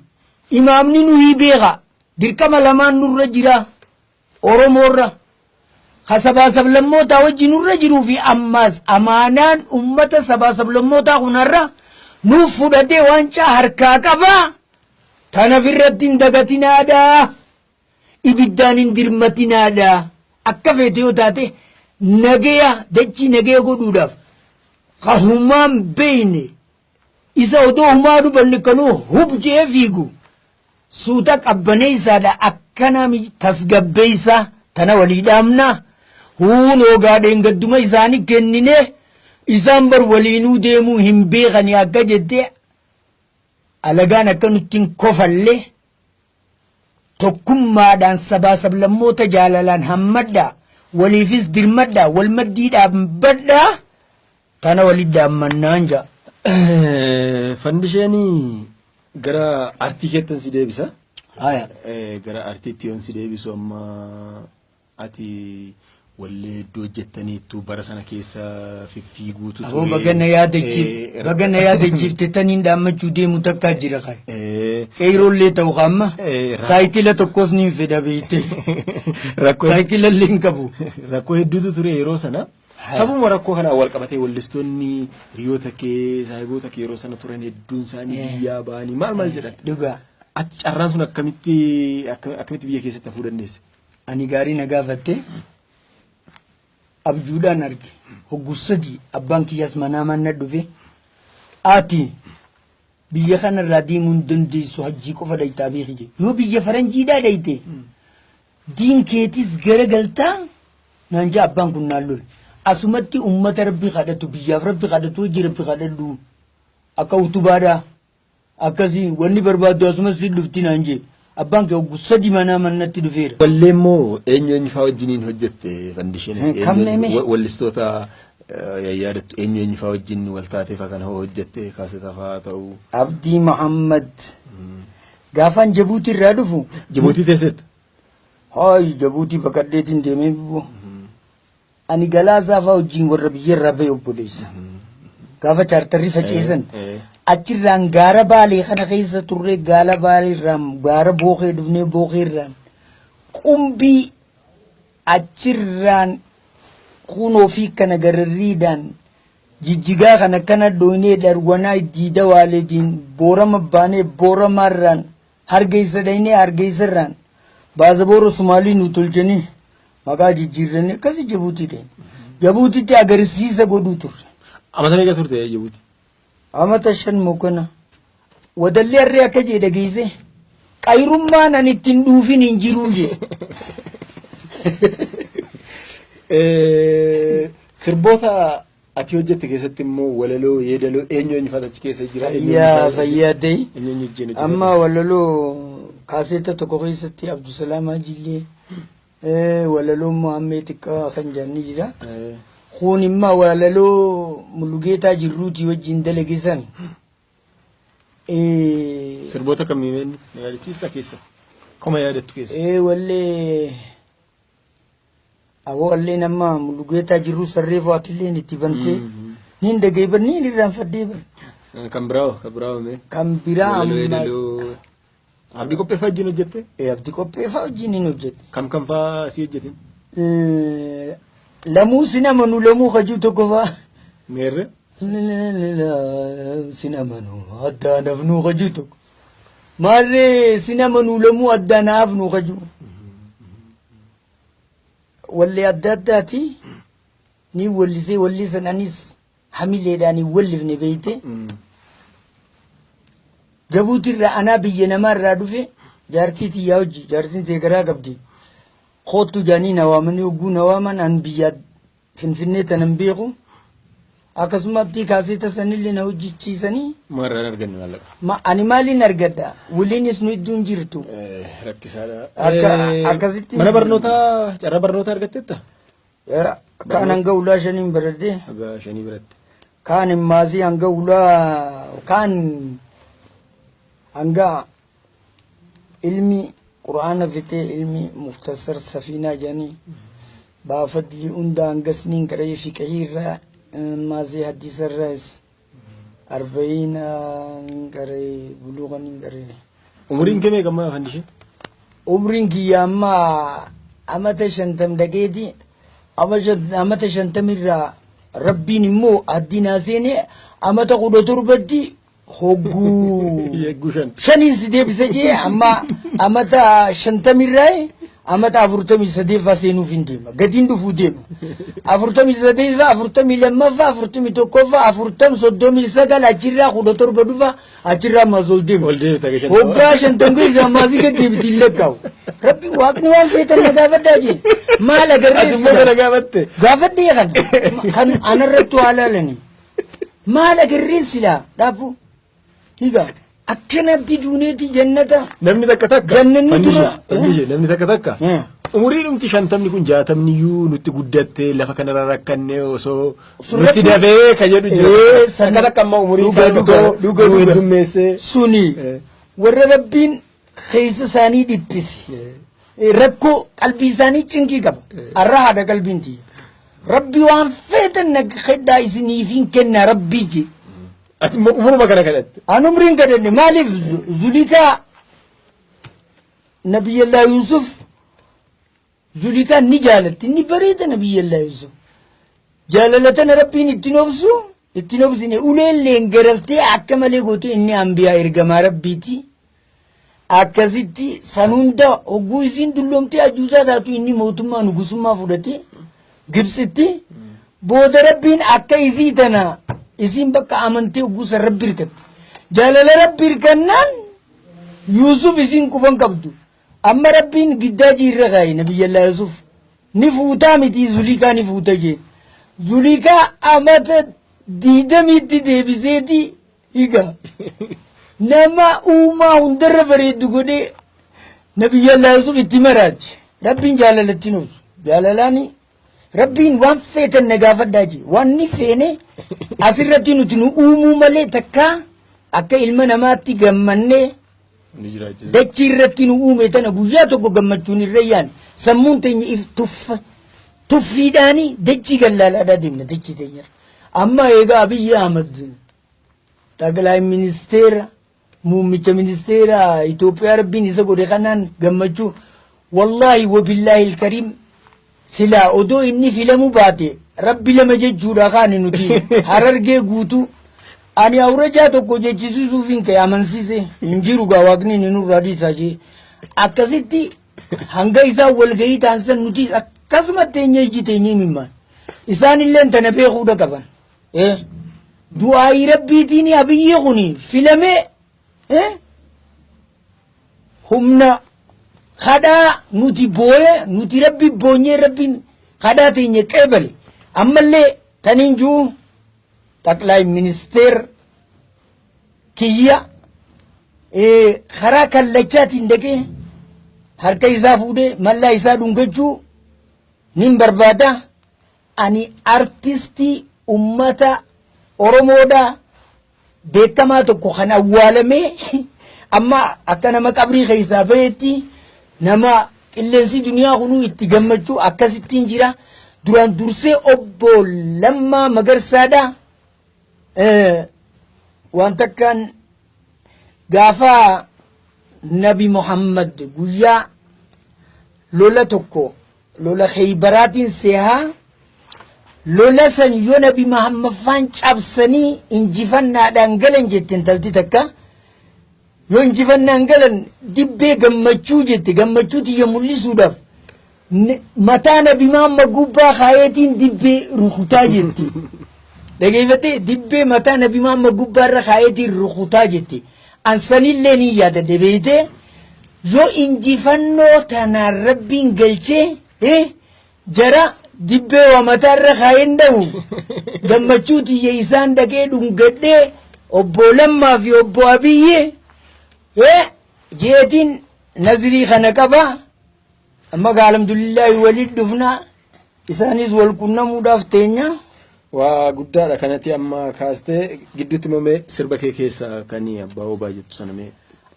Imaamni nuyi beeka. Dirqama lamaan nurra jira. Oromoorra. Ka sabaa sablammootaa wajji nurra jiruu fi ammaas amaanaan ummata sabaa sablammootaa kun har'a nuuf fudhatee waancaa harkaa qabaa. Tanaf irratti hin dagatinaadha. Ibiddaan hin dirmatinaadha. Akka feete yoo taate nagaya dachii nagaya godhuudhaaf ka humaan beeyne isa odoo humaa dhubanne kanuu hub je'ee fiigu suuta qabbaneeysaadha akkana tasgabbeeysa tana walii dhaamna huunoo gaadheen gadduma isaani kennine isaan bar waliinuu deemuu hin beekani akka jette alagaan akka nutti hin kofalle tokkummaadhaan sabaa sablammoota jaalalaan hammadhaa waliifis dirmadhaa wal maddii dhaabbadhaa tana walit dhaammannaan ja'a. Fandisheen gara artii keettan si deebisa. Haya. Gara artiitti yoon si deebisu amma ati wallee hedduu hojjettaniittu bara sana keessa fiffiiguutu Aboo baga na yaadachiifte baga na yaadachiifte taniin dhaammachuu deemu takkaa jira kai. Qeeyroollee ta'u kaamma saayikila tokkos niin fedha beekte. Saayikila illee hin qabu. Rakkoo hedduutu ture yeroo sana. Sababuma rakkoo kanaan wal qabatee wallistoonni hiriyoota kee saahiboota kee yeroo sana turan hedduun isaanii biyyaa ba'anii maal maal jedhan. Dhugaa. Ati carraan sun akkamitti akkamitti biyya keessatti hafuu dandeesse? Ani gaarii na gaafatte abjuudhaan arge hoggu sadii abbaan kiyyaas manaa manna dhufe ati biyya kanarraa deemuu hin dandeessu hajjii qofa dhayxaa beeki jedhe yoo biyya faranjiidhaa dhayte diin keetis gara galtaa naan jaa abbaan kun naan lole asumatti ummata rabbi kadhatu biyyaaf rabbi kadhatu hojii rabbi kadhadhu akka utubaadhaa Akkasii wanni barbaaddu asuma si dhufti naan jee. Abbaan kee hoggu sadi manaa mannatti dhufeera. Wallee immoo eenyu eenyu faa wajjiniin hojjette Fandisheen? Kam mee? Wallistoota yaadattu eenyu eenyu faa wajjin wal taatee faa kana hojjette kaaseta faa ta'uu. Abdii Muhammad. Gaafaan Jabuutii irraa dhufu. Jabuutii teesseetta? Haayi Jabuutii baqadheetiin deemee buboo. Ani Galaasaa faa wajjin warra biyyarraa bahe obboleessa. Gaafa chaartarri faceessan achirraan gaara Baalee kana keessa turree gaala Baaleerraan gaara Bookee dhufnee Bookeerraan qumbii achirraan kunoo fi kana gararriidhaan jijjigaa kana kana dhoynee dharwanaa diida waaleetiin boorama baanee booramaarraan Hargeysa dhaynee Hargeysarraan baazaboora Sumaalii nu tolchanii maqaa jijjiirranii akkasii Jabuutii deemne. Jabuutitti agarsiisa godhuu turre. Amata meeqa turte Jabuutii? Amata 5 mokkana. Wadalli harree akka jee dhageesse qayrummaan ani ittiin dhuufin hin jiruu jee. Sirboota Ati hojjette keessatti immoo walaloo, yeedaloo eenyu eenyu faatu achi keessa jira? Eenyu eenyu Fayyaa faatu fayyaa ta'e. Eenyu eenyu wajjin hojjete? Amma walaloo kaaseeta tokko keessatti Abdusalaam Hajillee walaloo Muhammee xiqqaa kan jedhan ni jira. Kun immoo walaloo Mulugeetaa Jirruutii wajjin dalage san. Sirboota kamii meenni na yaadachiista keessa? Koma yaadattu keessa? Wallee Awoo allee nama Mulugeetaa jirru sarree fo'atillee itti bantee niin dhagee bar niin irraanfadhee bar. Kan biraa kan biraa mee? Kan biraa Walaloo ammas. yeedaloo. Abdii qopheeffaa wajjin hojjette? Abdii qopheeffaa wajjin hin hojjette. Kam kam faa si hojjetin? Lamuu sin amanu lamuu hajuu tokko faa. Meerre? Sin amanu addaan hafnuu hajuu tokko. Maarree sin amanuu lamuu addaan hafnuu hajuu. Wallee adda addaati ni wallisee wallisan anis hamileedhaan hin wallifne beeyte. Jabuutirraa anaa biyya namaarraa dhufe jaartii tiyyaa hojii jaartiin tee garaa qabdi. Koottu jaanii na waamanii hogguu na waaman an biyya Finfinnee tanan beeku. Akkasuma abdii kaasee tasanillee na hojjechiisanii. Maarraan arganne maallaqa. Ma ani maaliin argadha? Waliinis nu iddoon jirtu. Rakkisaadha. Akkasitti. Mana barnootaa carraa barnootaa argatteetta? Kaan hanga ulaa shaniin baradhee. Hanga shanii biratti. Kaan maasii hanga ulaa kaan hanga ilmi quraana fitee ilmi muftasar safiinaa jedhanii baafadli hunda hangasniin qaree fiqahii irraa maasii hadiisa irraas arba'iina qaree buluuqaniin qaree. Umuriin kee meeqa ammaa afaan ishee? Umriin kiyya amma amata 50 dhaqeeti amata 50rraa rabbiin immoo addinaa seene amata 17tti hogguu Yegguu shan. Shaniin si deebisa jee amma amata 50rraa amata 43ffaa seenuuf hin deema. Gadiin dhufuu deema. 43ffaa, 42ffaa, 41ffaa, 40, 39 achirraa 17 dhufa achirraa ammas ol deema. Ol deebita ga 50. Hoggaa 50 keessa ammaasii gad deebiti hin lakkaa'u. Rabbi waaqni waan feetan na gaafadhaa jee. Maal agarree Ati immoo kana gaafatte. Gaafadhee kana. Kan anarrattu haa laalani. Maal agarree silaa dhaabbu. Higa akkanatti duuneeti jannata. Namni takka takka. Jannanni dura. Fandishee namni takka takka. Umurii dhumti 50ni kun 60ni iyyuu nutti guddattee lafa kanarra rakkanne osoo nutti dafee ka jedhu jira. Takka takka amma umurii Dhuga kana dhuga dhuga nu dhuga. heddummeessee. Suni warra rabbiin keessa isaanii dhiphise. Rakkoo qalbii isaanii cinqii qaba. Arra haadha qalbiin tiyya. Rabbi waan feetan na kedhaa isiniif hin kenna rabbii je. Ati immoo umuruma kana kadhatte. An umriin kadhanne maaliif Zulikaa Nabiyyallaa Yuusuf Zulikaan ni jaalatti inni bareeda Nabiyyallaa Yuusuf. Jaalala tana rabbiin ittiin obsu ittiin obsine uleelleen garaftee akka malee goote inni ambiyaa ergamaa rabbiiti. Akkasitti san hunda hogguu isiin dulloomtee ajuuzaa taatu inni mootummaa nugusummaa fudhatee Gibsitti booda rabbiin akka isii tana isiin bakka amantee hogguu san rabbi hirkatte. Jaalala rabbi hirkannaan Yuusuf isiin quban qabdu. Amma rabbiin giddaajii irra kaaye nabiyyallaa Yuusuf. Ni fuutaa miti Zuliikaa ni fuuta jee. Zuliikaa amata 20tti deebiseeti higa. Nama uumaa hundarra bareeddu godhee nabiyyallaa Yuusuf itti maraache. Rabbiin jaalalatti nuusu. Jaalalaani rabbiin waan feetan na gaafadhaa jee. Waan ni feene asirratti nuti nu uumuu malee takkaa akka ilma namaatti gammannee Ni jiraachisa. dachii irratti nu uume tana guyyaa tokko gammachuun irra yaane sammuun teenya if tuffa tuffiidhaani dachii gallaalaadhaa deemna dachii teenya. Amma eegaa Abiyyi Ahmad xaqilaa ministeera muummicha ministeera Itoophiyaa rabbiin isa godhe kanaan gammachuu wallaahi wabillaahi ilkariim silaa odoo inni filamuu baate rabbi lama jechuudha kaani nuti harargee guutuu ani awrajaa tokko jechisiisuuf hin ka'e amansiise hin jiru gaa waaqni inni nurraa dhiisaa jee akkasitti hanga isaan walgahii taasisan nuti akkasuma teenya iji teenya himimmaan isaan illee tana beekuudha qaban. Du'aayii rabbiitiin abiyyi kun filamee humna kadhaa nuti booye nuti rabbi boonyee rabbiin kadhaa teenya qeebale ammallee taniin jiru xaqlaay ministeer kiyya karaa kallachaatiin dhaqee harka isaa fuudhee mallaa isaa dhungachuu nin barbaada. Ani artistii ummata Oromoodha beekamaa tokko kan awwaalamee amma akka nama qabrii keessaa bahetti nama Qilleensi duniyaa kunuu itti gammachuu akkasittiin jira. Duraan dursee obbo Lammaa Magarsaadha. Waan takkaan gaafa Nabi Muhammad guyyaa lola tokko, lola Kheybaraatiin seehaa, lola san yoo Nabi Muhammad faan cabsanii injifannaadhaan galan jette intalti takka. Yoo injifannaan galan dibbee gammachuu jette, gammachuu tiyya mul'isuudhaaf mataa Nabi Muhammad gubbaa kaayeetiin dibbee rukutaa jette. Dhageeffattee, dibbee mataa Nabi Muhammad gubbaa irra kaayeetiin rukutaa jette. An sanillee ni yaadadhe beeytee, yoo injifannoo tanaan Rabbiin galchee jara dibbee waa mataa irra kaayeen dha'u, gammachuu tiyya isaan dhaqee dhungadhee obbo Lammaa fi obbo Abiyyi jeetiin nazrii kana qaba. Amma gaa alhamdulillaahi waliin dhufna, isaanis wal qunnamuudhaaf teenya. Waa guddaadha kanatti amma kaastee. Gidduutti immoo sirba kee keessa kan abbaa obaa jettu sana mee.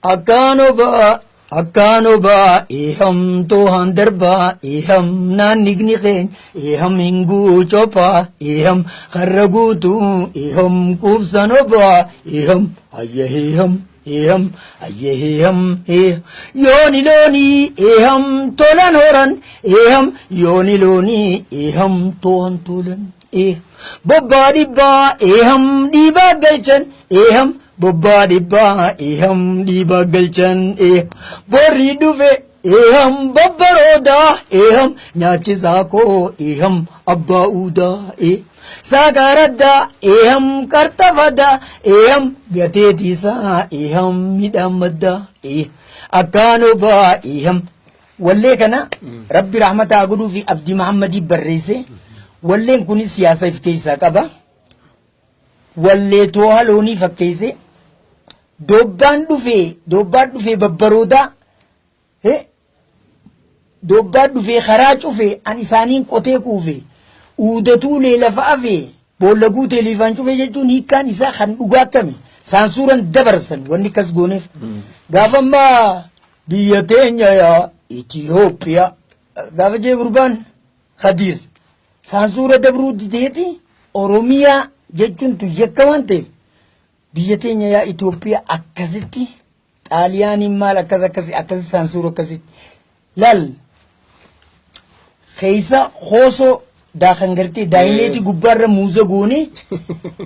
Akkaan obaa, akkaan obaa, iham toohan darbaa, iham naannigni keenya, iham hinguu cophaa, iham karra guutuu, iham quubsan obaa, iham ayya iham iham ayya iham. Yooni loonii iham tolan horan, iham yooni loonii iham toohan tolan, bobbaa dhibbaa iham dhiibaa galchan, iham bobbaa dhibbaa iham dhiibaa galchan, borri dhufe iham babbaroodaa, iham nyaachisaa koo iham abbaa uudaa, saagaraddaa iham qarxafadaa, iham gateetiisaa iham midhaan maddaa, akkaan obaa iham. Wallee kana Rabbi rahmataa godhuu fi Abdii Mahammadii barreesse. Walleen kunis siyaasa if keessaa qaba. Wallee tooha loonii fakkeesse. Dobbaan dhufee, dobbaan dhufee babbaroodaa, dobbaan dhufee karaa cufee, an isaaniin qotee kuufe, uudatuu lafa afee, boolla guutee liifaan cufee jechuun hiikkaan isaa kan dhugaa akkami saansuuran dabarsan wanni akkas gooneef. Gaafa ammaa biyya teenya yaa Itiyoophiyaa gaafa jee gurbaan Khadiir saansuura dabruu dideeti. Oromiyaa jechuun tun yakka waan ta'eef, biyya teenya yaa Itoophiyaa akkasitti, Xaaliyaaniin maal akkas akkasi akkasi saansuura akkasitti laal keessa hoosoo daakan gartee daayimeetii gubbaarra muuza goone,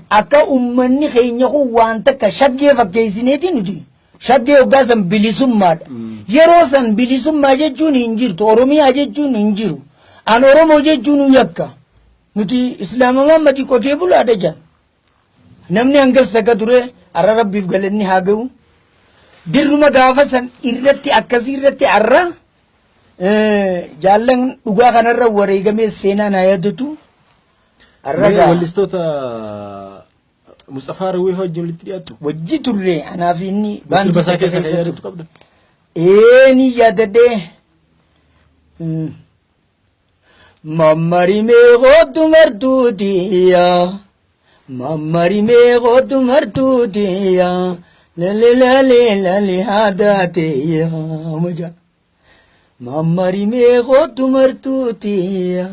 akka ummanni keenya kun waan takka shaggee fakkeessineeti. Nuti shaggee hoggaa san bilisummaadha. Yeroo san bilisummaa jechuun hin jirtu, Oromiyaa jechuun hin jiru, an Oromoo jechuun yakka. Nuti Islaama Muhammadii qotee bulaadha jaan. Namni hangas takka ture, har'a Rabbiif galanni haa ga'u. Dirruma gaafa san irratti akkasii irratti har'a jaallan dhugaa kanarra wareegamee seenaa naa yaadatu. Har'a Wallistoota Mustafaa Rawwee wajjin walitti dhiyaattu? Wajji turre, anaa fi inni. Sirba isaa keessa kan yaadattu qabda? Ee, ni yaadadhee. Mammarimee kootu martuutiya. Mammarimee kootu martuutiya. Lale lale lale haadaateya. Maja. Mammarimee kootu martuutiya.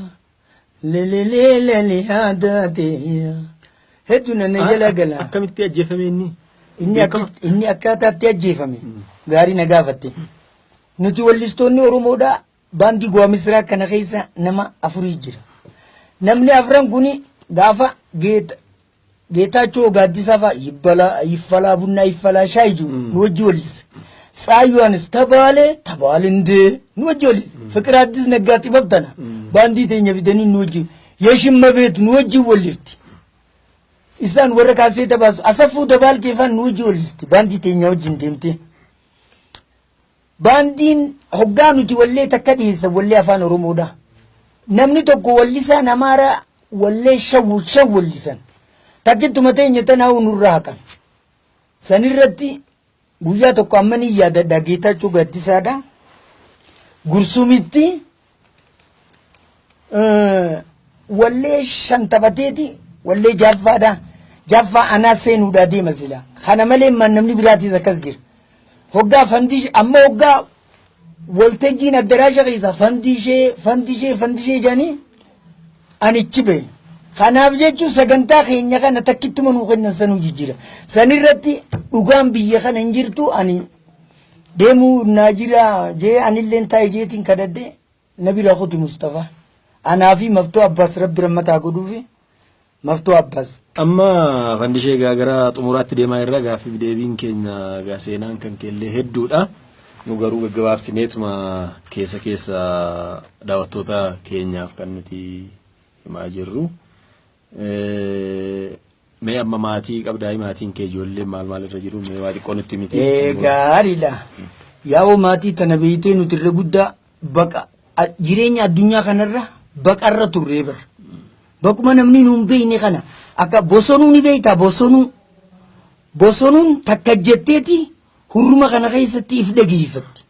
Lale lale lale haadaateya. Hedduu nana jala gala. Akkamitti ajjeefame inni? Inni akkaataatti ajjeefame gaarii na gaafatte. Nuti wallistoonni Oromoodhaa baandii Go'aa Misraa kana keessa nama afurii jira. Namni afran kuni gaafa Geetaachoo Gaaddisaa fa'a yibbalaa yiffalaa bunnaa yiffalaa shaayii jiru nu wajji wallise. Tsaa Yohaannis tabaalee tabaalindee nu wajji wallise. Fiqir Addis Naggaa xibab tana baandii teenya fidanii nu wajji, Yeshimma beet nu wajji wallifti. Isaan warra kaasee tabaasu Asaffuu Dabaalkee faan nu wajji wallisti baandii teenya wajjin deemtee. Baandiin hoggaa nuti wallee takka dhiyeessan, wallee afaan Oromoodha. Namni tokko wallisaan Amaaraa wallee shan shan wallisan. Takkittuma teenya tanaa nurraa haqan. Sanirratti guyyaa tokko amma ni yaadadha, Geetaachoo Gaaddisaadha. Gursumitti wallee shan taphateeti, wallee jaaffaadha. Jaaffaa anaa seenuudhaa deema sila. Kana malee namni biraatis akkas jira. Hoggaa fandii amma hoggaa Waltajjiin addaraasha keessa fandishee fandishee fandishee jedhanii anichi bahe. Kanaaf jechuun sagantaa keenya kana takkittuma nuu kennan sanuu jijjiira. Sanirratti dhugaan biyya kana hin jirtu, ani deemuu naa jira jee anilleen taa'e jeetiin kadhadhe na bira kuti Mustafa. Anaa fi Maftoo Abbaas Rabbi rammataa godhuufi Maftoo Abbaas. Amma Fandishee egaa gara xumuraatti deemaa irra, gaaffiif deebiin keenya egaa seenaan kan keellee hedduudha. Nu garuu gaggabaabsineetuma keessa keessa daawwattoota keenyaaf kan nuti himaa jirru. Mee amma maatii qabdaa, maatiin kee ijoolleen maal maal irra jiru, mee waa xiqqoo nutti miti? Gaariidha. Yaa'oo maatii tana beeytee nuti irra guddaa baqa jireenya addunyaa kanarra baqarra turree bara. Bakkuma namni nuun beeyne kana akka bosonuu ni beeytaa bosonuu. Bosonuun takka jetteeti hurruma kana keessatti if dhageeffatti.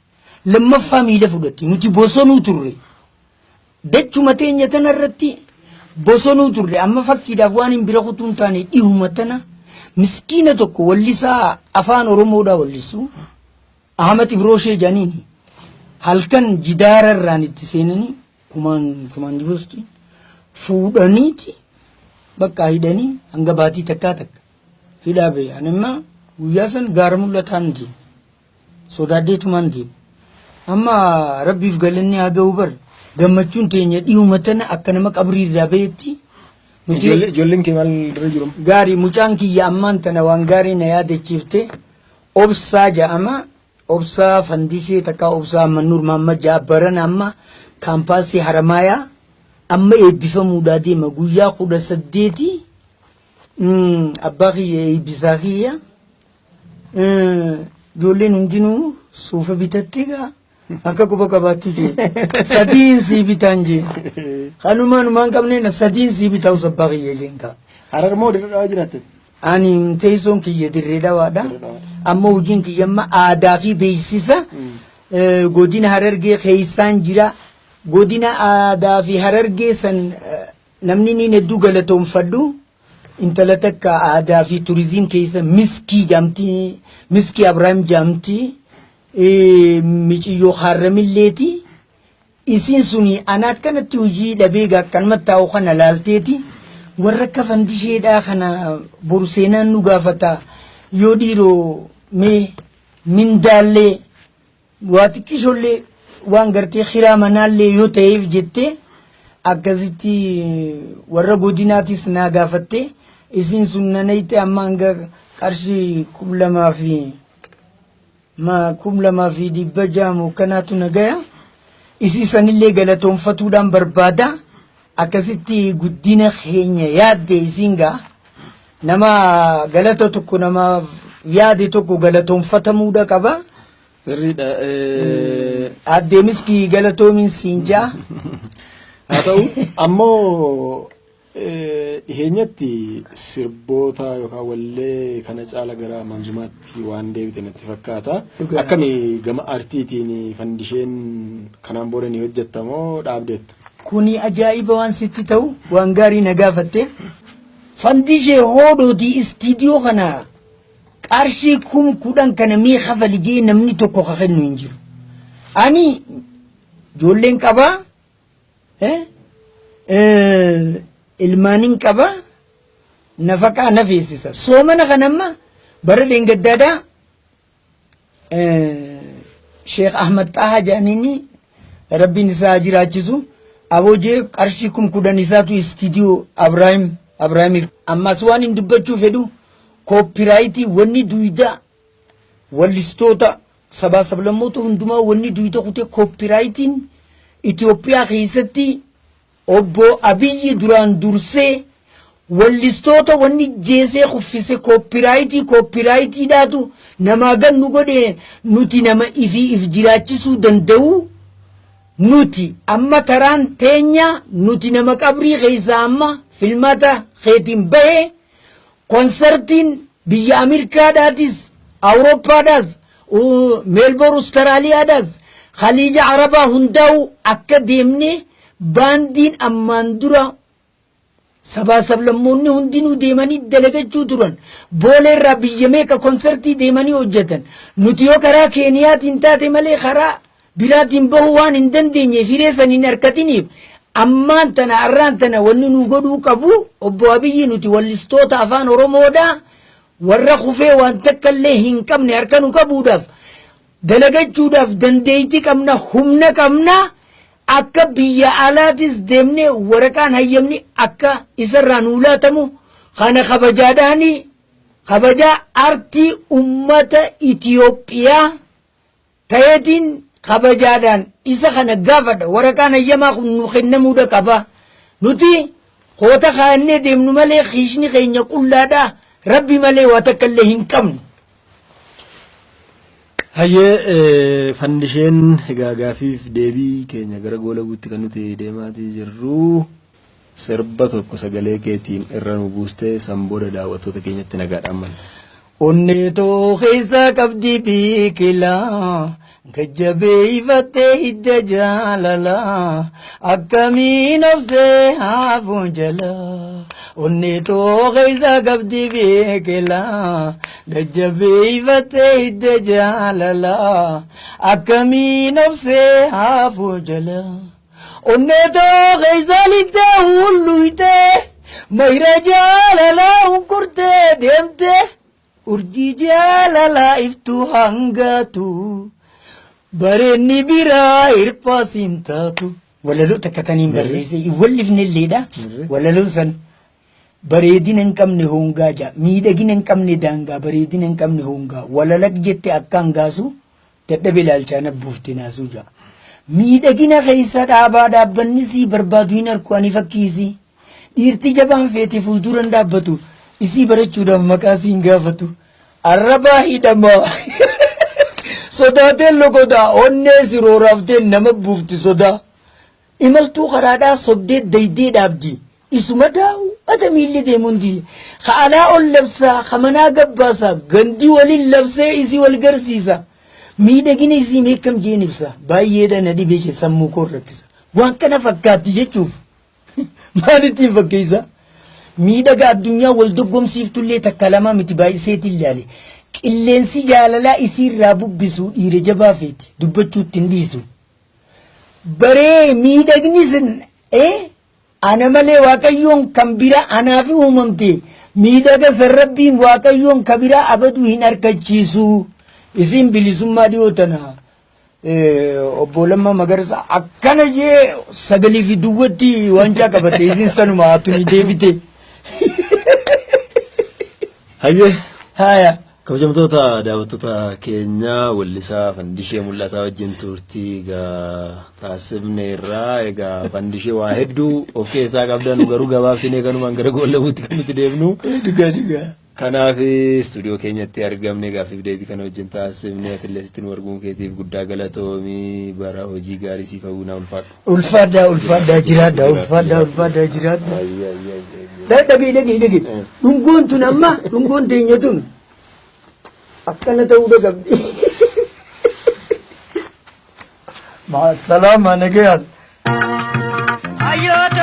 Lammaffaa miila fudhatti. Nuti bosonuu turre. Dachuma teenya tana irratti bosonuu turre. Amma fakkiidhaaf waan hin bira kutuu hin taane dhihuma tana miskiina tokko wallisaa afaan Oromoodhaa wallisu Ahmad Ibrooshee jedhaniini halkan jidaara irraan itti seenanii kumaan kumaan dibosti fuudhaniiti bakka hidhanii hanga baatii takkaa takka hidhaa ba'e. Ani amma guyyaa san gaara mul'ataan deeme. Sodaaddeetumaan deeme. Amma Rabbiif galanni haa ga'u bar, gammachuun teenya dhihuma tana akka nama qabrii irraa ba'etti nuti. Ijoolleen kee maal irra jiru? Gaarii, mucaan kiyya ammaan tana waan gaarii na yaadachiifte, Obsaa ja'ama. Obsaa Fandishee takka Obsaa Mannuur Mahammad ja'a, barana amma kaampaasii Haramaayaa amma eebbifamuudhaa deema guyyaa 18. Abbaa kiyya eebbisaa kiyya ijoolleen hundinuu suufa bitatte gaa akka quba qabaattu jee sadiin sii bitaan jee kanumaan numaan qabneen sadiin sii bitaa abbaa kiyya jeen kaa. Harar moo Dirree Dhawaa jiraatte? Ani teessoon kiyya Dirree Dhawaadha. Amma hojiin kiyya amma aadaa fi beeksisa godina Harargee keessaan jira. Godina aadaa fi Harargee san namni niin hedduu galatoomfadhu. Intala takka aadaa fi turizim keessa Miskii jaamti, Miskii Abrahaam jaamti, miciyyoo Haarramilleeti. Isiin suni ana akkanatti hojii dhabee akkanumatti taa'u kana laalteeti warra akka Fandisheedhaa kana boru seenaan nu gaafata, yoo dhiiroo mee mindaallee waa xiqqishollee waan gartee kiraa manaallee yoo ta'eef jettee akkasitti warra godinaatis naa gaafatte. Isiin sun nanayte amma hanga qarshii 2000 fi ma 2600 mokkanaatu na gaya. Isii sanillee galatoonfatuudhaan barbaada. Akkasitti guddina keenya yaadde isiin gaa nama galata tokko namaaf yaade tokko galatoonfatamuudha qaba. Sirriidha. Addee Miskii, galatoomiin siin jaa. Haa ta'u ammoo dhiheenyatti sirboota yookaan wallee kana caala gara manzumaatti waan deebite natti fakkaata. Dhugaa. Akkami gama artiitiin Fandisheen kanaan booda ni hojjetta moo dhaabdeetta? Kuni ajaa'iba waan sitti ta'u, waan gaarii na gaafatte. Fandishee hoodhootii istiidiyoo kana qarshii 10,000 kana mii kafali jee namni tokko ka kennu hin jiru. Ani ijoolleen qabaa, ilmaanin qabaa, nafaqaa na feesisa. Soomana kana amma bara dheengaddaadhaa Sheekh Ahmad Xaahaa jedhaniini, Rabbiin isaa haa jiraachisu. Aboo jee qarshii 10,000 isaatu istiidiyoo Abraahim Abraahimiif. Ammas waan hin dubbachuu fedhu, copyright wanni duyda wallistoota sabaa sablammoota hundumaa wanni duyda kutee copyrightiin Itoophiyaa keessatti obbo Abiyyi duraan dursee wallistoota wanni jeesee kuffise copyright copyrightiidhaatu namaa gannu godhe. Nuti nama ifii if jiraachisuu danda'u, nuti amma taraan teenya, nuti nama qabrii keessaa amma filmaata keetiin bahee konsartiin biyya Ameerikaadhaatis, Awurooppaadhaas, Meelboor Ustaraaliyaadhaas, Khaliija Arabaa hundaa'u akka deemnee baandiin ammaan dura sabaa sablammoonni hundinuu deemanii dalagachuu turan. Booleerraa biyya meeqa konsartii deemanii hojjetan. Nuti yoo karaa Keeniyaatiin taate malee karaa biraatiin bahuu waan hin dandeenyeef hiree san hin harkatiniif ammaan tana arraan tana wanni nu godhuu qabu obbo Abiyyi nuti wallistoota afaan Oromoodhaa warra kufee waan takka illee hin qabne harka nu qabuudhaaf dalagachuudhaaf dandeettii qabna humna qabna akka biyya alaatis deemnee waraqaan hayyamni akka isarraa nuu laatamu kana kabajaadhaani kabajaa artii ummata Itiyoophiyaa ta'eetiin kabajaadhaan isa kana gaafadha waraqaan hayyamaa kun nu kennamuudha qaba nuti koota kaa'annee deemnu malee kiishni keenya qullaadha rabbi malee waa takka illee hin qabnu. Hayyee fandisheen egaa gaafiif deebii keenya gara goolabuutti kan nuti deemaatii jirru sirba tokko sagalee keetiin irra nu buustee san booda daawwattoota keenyatti nagaadhaan mana. Onneetoo keessa qabdi biqilaa gajjabeeffattee hidda jaalalaa akkamiin obsee haafuun jalaa. Onneetoo keessa qabdi biqilaa gajjabeeffattee hidda jaalalaa akkamiin obsee haafuun jalaa. Onneetoo keessa lixxee hulluuytee mayra jaalalaa hunkurtee deemtee. Urjii jaalalaa iftuu hangatu bareenni biraa hirphaas hin taatu. Walaloo takka taniin barreesse wallifne illeedha. Walaloon san bareedina hin qabne hongaa jaa miidhagina hin qabne daangaa bareedina hin qabne hongaa walalaq jette akka hangaasu dadhabe ilaalchaa nabbuufte naasuu jaa. Miidhagina keessa dhaabaa dhaabbanni sii barbaadu hin arku ani fakkiisi. Dhiirti jabaan feete fuulduran dhaabbatu isii barachuudhaaf maqaa siin gaafatu. Arrabaa hidhamaa. Sodaateen lokodaa onnee sirooraafteen nama buufti sodaa. Imaltuu karaadhaa sobdee daydee dhaabdi. Isuma daawwata miilli deemu hundi. Ka alaa ol labsaa, ka manaa gabbaasaa, gandi waliin labsee isii wal garsiisa. Miidhagina isii meekkam jeen ibsa. Baay'eedha na dhibee jee sammuu koo rakkisa. Waan kana fakkaatti jechuuf. Maal ittiin fakkeessa? Miidhaga addunyaa wal dorgomsiiftullee takka lama miti baay'iseetiin ilaale. Qilleensi jaalalaa isiirraa bubbisu dhiira jabaa feeti dubbachuutti hin dhiisu. Baree miidhagni sin ana malee waaqayyoon kan biraa anaaf uumamte miidhaga san rabbiin waaqayyoon kan biraa abaduu hin harkachiisu. Isiin bilisummaa dhiyoo tana obbo Lammaa Magarsaa akkana jee sagalii fi duwwatti waancaa qabate isin sanuma hatuni deebite. Hayyee Haya. kabajamtoota daawwattoota keenyaa weellisaa Fandishee Mul'ataa wajjin turtii egaa taasifne irraa egaa Fandishee waa hedduu of keessaa qabdan garuu gabaabsinee kanumaan gara goolabuutti kan nuti deemnu. Dhugaa dhugaa. Kanaaf istuudiyoo keenyatti argamne gaaffiif deebii kana wajjin taasifne atillee sitti nu arguun keetiif guddaa galatoomii bara hojii gaarii siif hawwinaa ulfaadhu. Ulfaadhaa ulfaadhaa jiraadhaa ulfaadhaa ulfaadhaa jiraadhaa. Dhagee dhagee dhagee dhungoon tun amma dhungoon teenya tun akkana ta'uu qabdi. Maasalaama nagayaan. Ayyoota.